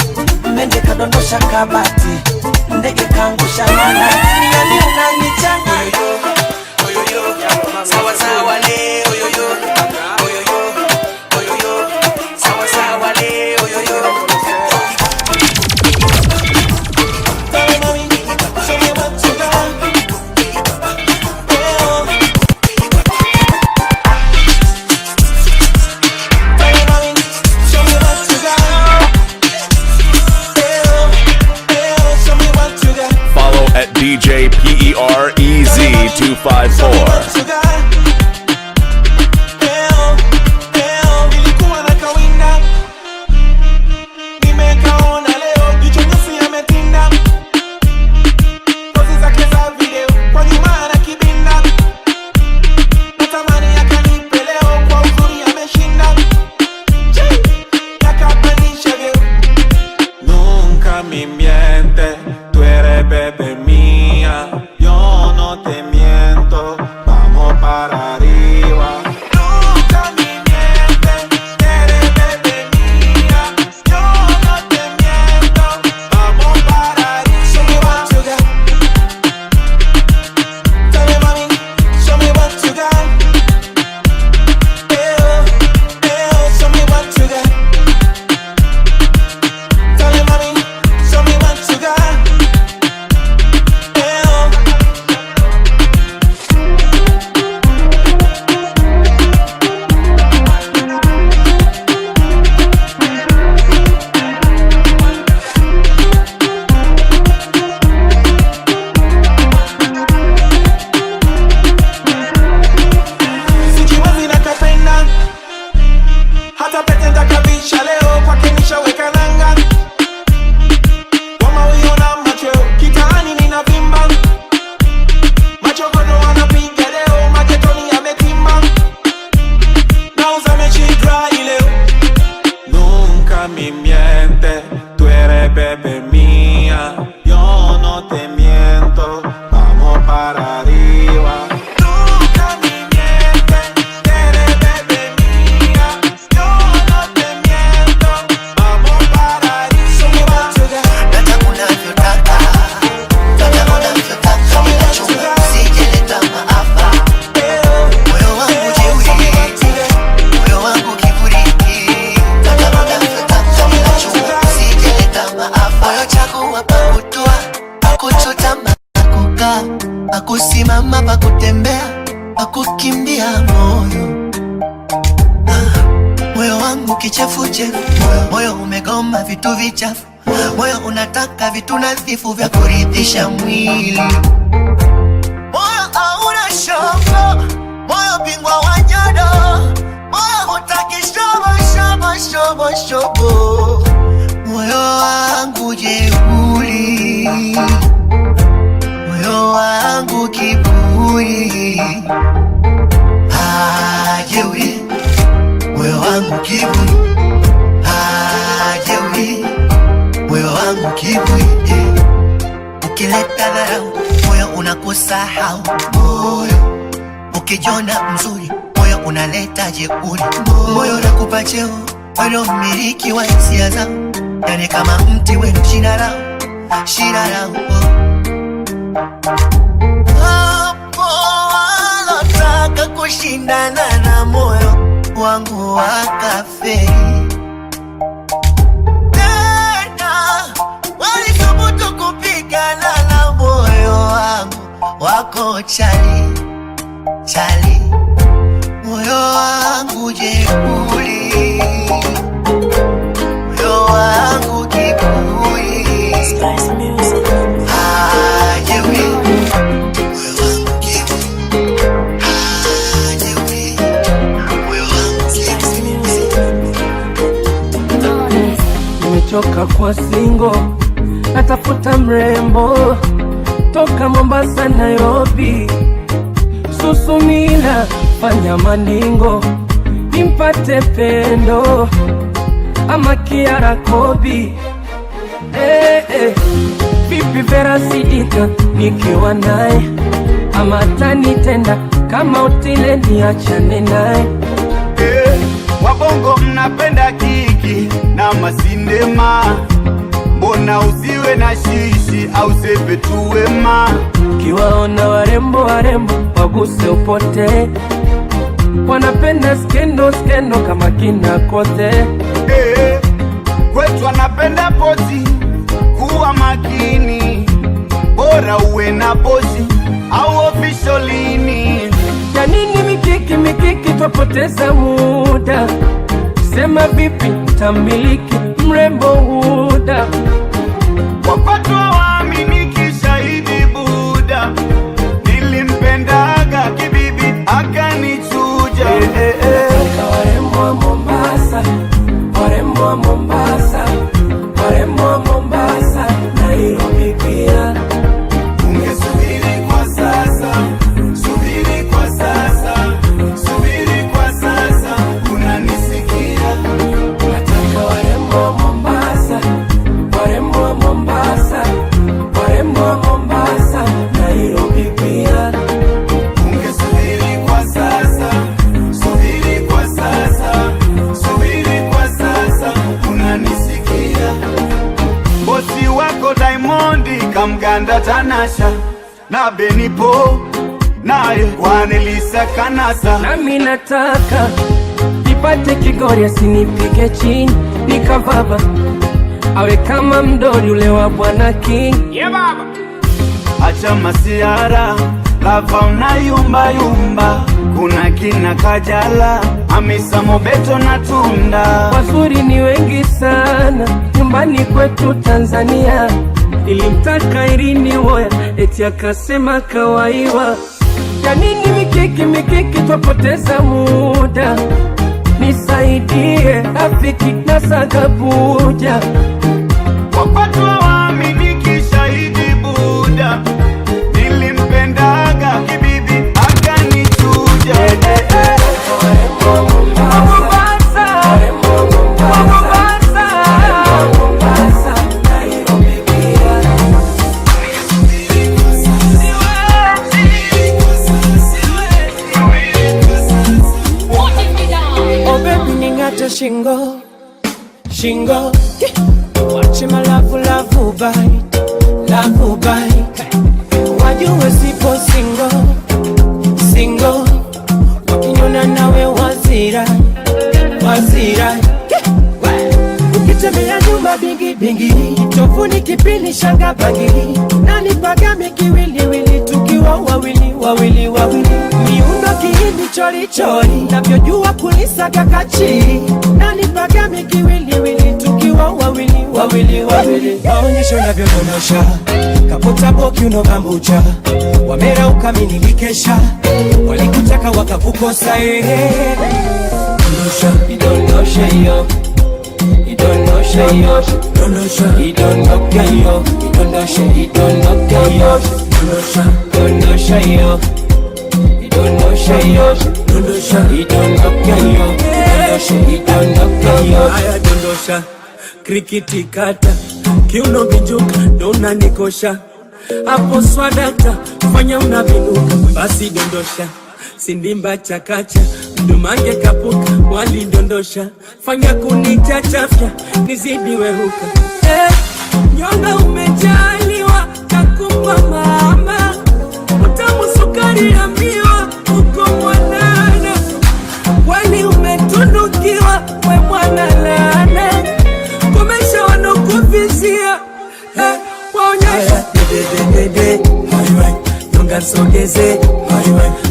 mende kadondosha kabati, ndege kaangusha manati, yani unanichanga oyoyo, sawa sawa le, oyoyo, oyoyo, oyoyo, sawa sawa le, oyoyo. Follow at DJ PEREZ 254. Nilikuwa na kawinda, nimekaona leo, jicho nyusi ametinda, pozi zake za video kwa nyuma na kibinda, natamani akanipe leo, kwa uzuri ameshinda, nakapandisha vyeo. Nunca me miente, tú eres bebé mía, yo no te miento, vamos para arriba. Nunca me miente, eres bebé mía, yo no te miento, vamos para arriba. Show me what you got. Tell me, mami, show me what you got. Eh, oh, show me what you got. Tell me, mami, show me what you got. Eh, oh. Sijiwazi nakapenda, hata pete ntakabisha leo, kwake nishaweka nanga. Wamawio na machweo, kitaani ninavimba. Machokodo wanapiga leo, magetoni yametimba. Nauza mechi dry leo. Nunca me miente, tú eres bebé mía, yo no te miento, vamos para arriba. Nunca me miente, eres bebé mía, yo no te miento, vamos para arriba. Show me what you got. Nataka unavyotaka, nataka unavyotaka, bila chunga usijeleta maafa. Moyo wangu jeuri, moyo wangu kiburi, nataka unavyotaka, bila chunga usijeleta maafa. Moyo chagua pa kutua, pa kuchutama, pa kukaa, pa kusimama, pa kutembea, pa kukimbia moyo. Moyo wangu kichefuchefu, moyo umegoma vitu vichafu, moyo unataka vitu nadhifu vya kuridhisha mwili. Moyo hauna shobo, moyo bingwa wa nyodo, moyo hutaki shobo shobo shobo shobo. Moyo wangu jeuri, moyo wangu kiburi, ah, jeuri moyo wangu kiburi, ah, jeuri, moyo wangu kiburi, eh. Ukileta dharau moyo unakusahau moyo, ukijiona mzuri moyo unaleta jeuri, moyo unakupa cheo bado mmiliki wa hisia zao, yani kama mti wenu shina lao, shina lao Hapo walotaka kushindana na moyo wangu wakafeli tena, walithubutu kupigana na moyo wangu wako chali chali, moyo wangu wangu jeuri, moyo wangu kiburi. Ah, jeuri. Moyo wangu kiburi. Ah, jeuri. Moyo wangu kiburi. Nimechoka kwa singo, natafuta mrembo toka Mombasa, Nairobi, Susumila, fanya maningo nimpate pendo ama Kiara Kobi. Eh, eh. Vipi Vera Sidika nikiwa naye ama tanitenda kama utile niachane naye. Eh, wabongo mnapenda kiki na masindema, mbona usiwe na shishi au sepe tuwema? Kiwaona warembo warembo waguse upote, wanapenda skendo skendo kama kina kote. Eh, kwetu anapenda pozi, kuwa makini, bora uwe na pozi au ofisholini. Ya nini mikiki mikiki, twapoteza muda. Sema vipi tamiliki mrembo huda? Wapatwa waaminiki, shahidi Buda, nilimpendaga kibibi akanichuja. Eh, eh. Warembo wa Mombasa, warembo wa Mombasa, warembo wa Mombasa, Nairobi pia. Ungesubiri kwa sasa, subiri kwa sasa, subiri kwa sasa, unanisikia? Nataka warembo wa Mombasa, warembo wa Mombasa, warembo wa Mombasa, Nairobi pia. Ungesubiri kwa sasa, subiri kwa sasa, subiri kwa sasa, unanisikia? Bosi wako Diamond kamganda Tanasha na Benipo naye Kwanelisa Kanasa. Nami nataka nipate kigori asinipige chini nikavava, awe kama mdori ule wa Bwana King. Yeah, baba. Acha masiara lava unayumba yumba, kuna kina Kajala, Hamisa Mobeto na Tunda. Wazuri ni wengi sana nyumbani kwetu Tanzania. Nilimtaka Irini Woya eti akasema kawaiwa. Ya nini mikiki mikiki, twapoteza muda. Nisaidie rafiki na sagabuja Wapatwa waaminiki, shahidi Buda, nilimpendaga kibibi akanichuja. Oh baby ning'ate shingo shingo, wache malavu lavu bite lavu bite, wajue sipo single single, wakinyona nawe wazira wazira, ukitembea nyuma bingi bingi, tofuni kipini shanga bangili, nani pagame kiwiliwili, tukiwa wawili wawili wawili, miundo kihindi chori chori, navyojua kulisaga kachiri, nani pagame kiwiliwili, tukiwa wawili wawili wawili, maonyesho navyodondosha kapota boki unobambucha, wamera ukaminikikesha, walikutaka wakakukosa, ehe, dondosha idondosha hiyo idondosha hiyo dondosha idondoka hiyo idondosha idondoka hiyo dondosha dondosha hiyo idondosha hiyo dondosha idondoka hiyo dondosha idondoka hiyo. Haya dondosha krikiti kata kiuno vinjuka ndo unanikosha hapo swadata fanya unavinuka basi dondosha sindimba chakacha mdumange kapuka walidondosha fanya kunichachafya nizidi wehuka nyonga umejaliwa kakupa mama utamu sukari ya miwa uko mwanana wali umetunukiwa we mwana laana komesha wanokuvizia waonyesha Dede, nyonga sogeze,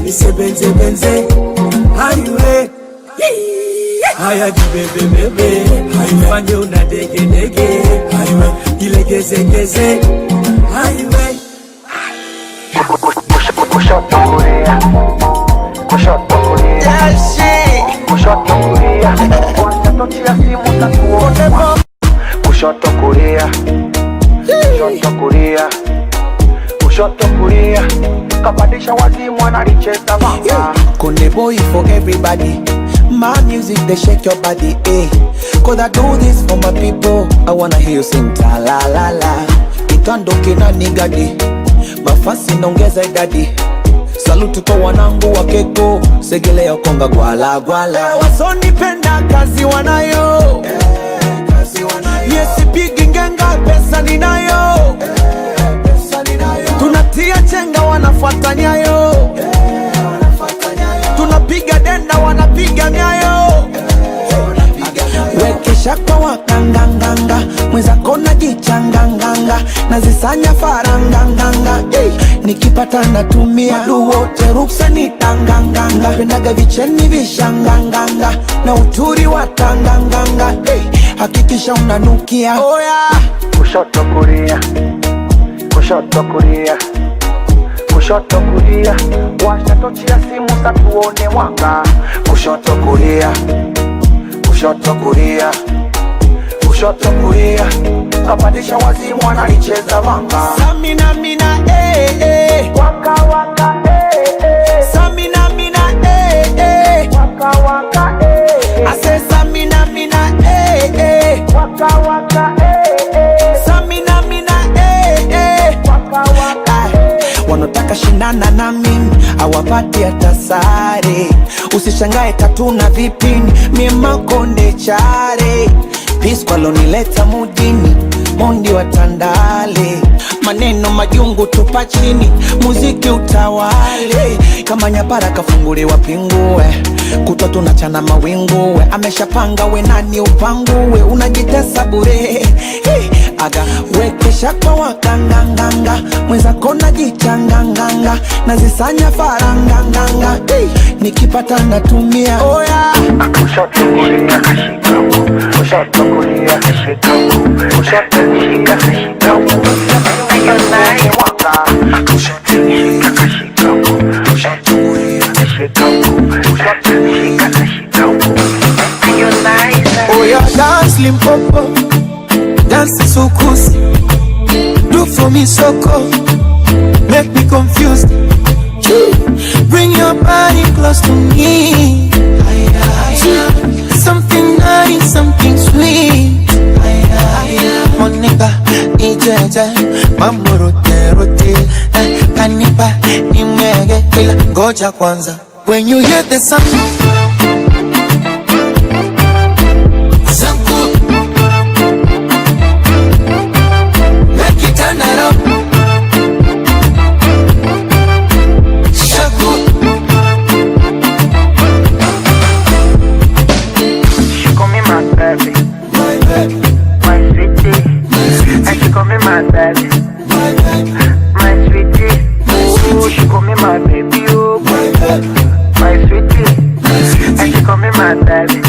nisebenzebenze, haiwe. Haya jibebebebe, haifanye una degedege, haiwe ilegezegeze, haiwe Kushoto kulia, kushoto kulia, kushoto kulia, watatochia simu za kuona. Kushoto kulia, kushoto kulia, kushoto kulia, kapandisha wazimu analicheza mama. Konde boy for everybody. My music, they shake your body, eh. 'Cause I do this for my people. I wanna hear you sing ta la la la. Kitando kina nigadi, mafasi naongeza idadi. Saluti kwa wanangu wa keko, segelea konga gwala gwala. Wasonipenda kazi wanayo, yesipigi ngenga pesa ninayo. Tunatia chenga wanafuata nyayo, tunapiga denda wanapiga nyayo. Wekesha kwa wakanganganga, mwenzako najichanganganga, nazisanya faranganganga. Hey, nikipata natumia wadu wote ruksa nitanganganga, pendaga vicheni vishanganganga na uturi wa tanganganga. Hey, hakikisha unanukia. Oh yeah. Kushoto kulia, kushoto kulia, kushoto kulia, washa tochi ya simu sa tuone mwanga. Kushoto kulia, kushoto kulia, kushoto kulia, kapandisha wazimu analicheza vanga. Samina mina eh eh, waka waka eh eh, Samina mina eh eh, waka waka eh eh, I say samina mina eh eh, waka waka eh eh, Samina mina eh eh, waka waka eh. Wanataka shindana na mimi hawapati hata sare. Usishangae tatu na vipini, mie makonde chare. Peace kwa lonileta mujini, mondi wa Tandale. Maneno majungu tupa chini, muziki utawale. Kama nyapara kafunguliwa pingue, kutwa tunachana mawingu we. Ameshapanga we nani upangue, unajitesa bure. Hey, aga wekesha kwa wakanganganga, mwenzako najichanganganga, nazisanya faranganganga. Hey, nikipata natumia. Oh yeah. Kushoto kulia, kushoto kulia, kushoto kulia, Oh yeah, dance Limpopo, dance Soukous, do for me soko, make me confused. Bring your body close to me. Something nice, something sweet. Monica, ijeje, mambo rote rote, kanipa nimege, ila ngoja kwanza. When you hear the sound, Zanku, make it turn around. Shaku, She call me my baby, my sweetie, and she call me my baby, my sweetie. Ooh, she call me my baby, oh, my sweetie, and she call me my baby,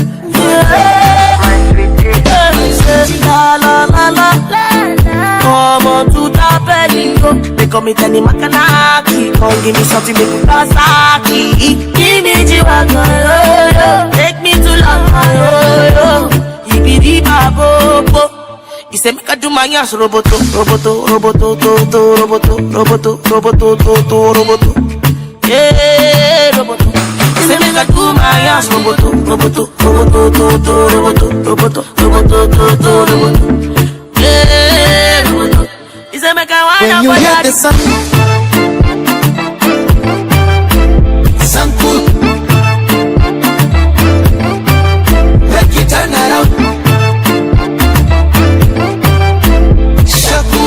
my sweetie. La la la la la. Come on to the belly, go. They call me Danny Makanaki. Come give me something, make me Kawasaki. Give me G-Wagon, yo, yo. Take me to London, yo, yo. Ibidi babobo. He say make I do my ass roboto, roboto, roboto, to, to, roboto, roboto, roboto, to, to, roboto. Yeah, roboto. He say make I do my ass roboto, roboto, roboto, to, to, roboto, roboto, roboto, to, to, roboto. Yeah, roboto. He say make I wind when up you for hear daddy. the sound, Zanku, make it turn around. Shaku,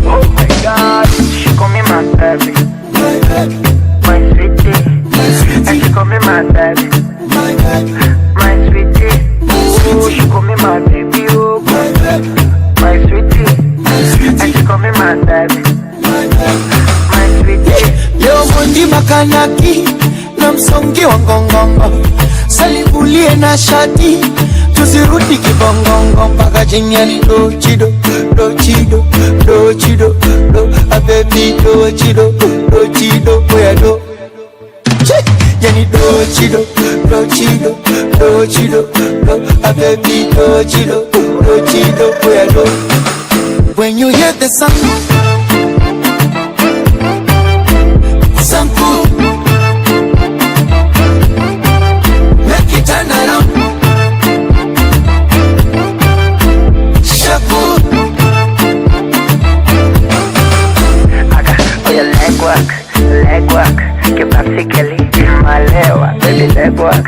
Oh my God, she call me my baby, my sweetie, and she call me my baby, my sweetie. Ooh, she call me my baby, oh, my sweetie, and she call me my baby, my sweetie. Leo mondi makanaki na na msongi wa ngongongo, salivulie na shati, tuzirudi kibongongo mpaka chini yani do chido do chido do chido do a baby do chido do chido oya do Che! Yani do chido do chido do chido do a baby do chido do chido oya do. When you hear the sound, Sanku, make it turn around. Shaku. Oh, your leg work, kibasikeli, malewa. Baby, leg work,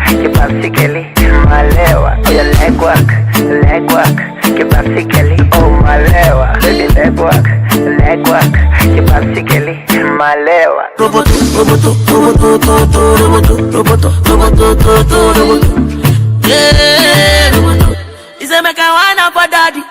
kibasikeli, malewa. Oh, your leg work, kibasikeli, oh malewa. Baby, leg work, kibasikeli, malewa. Roboto, roboto, roboto, roboto, roboto, roboto, roboto. Yeah, roboto. He said, make I wanna for daddy.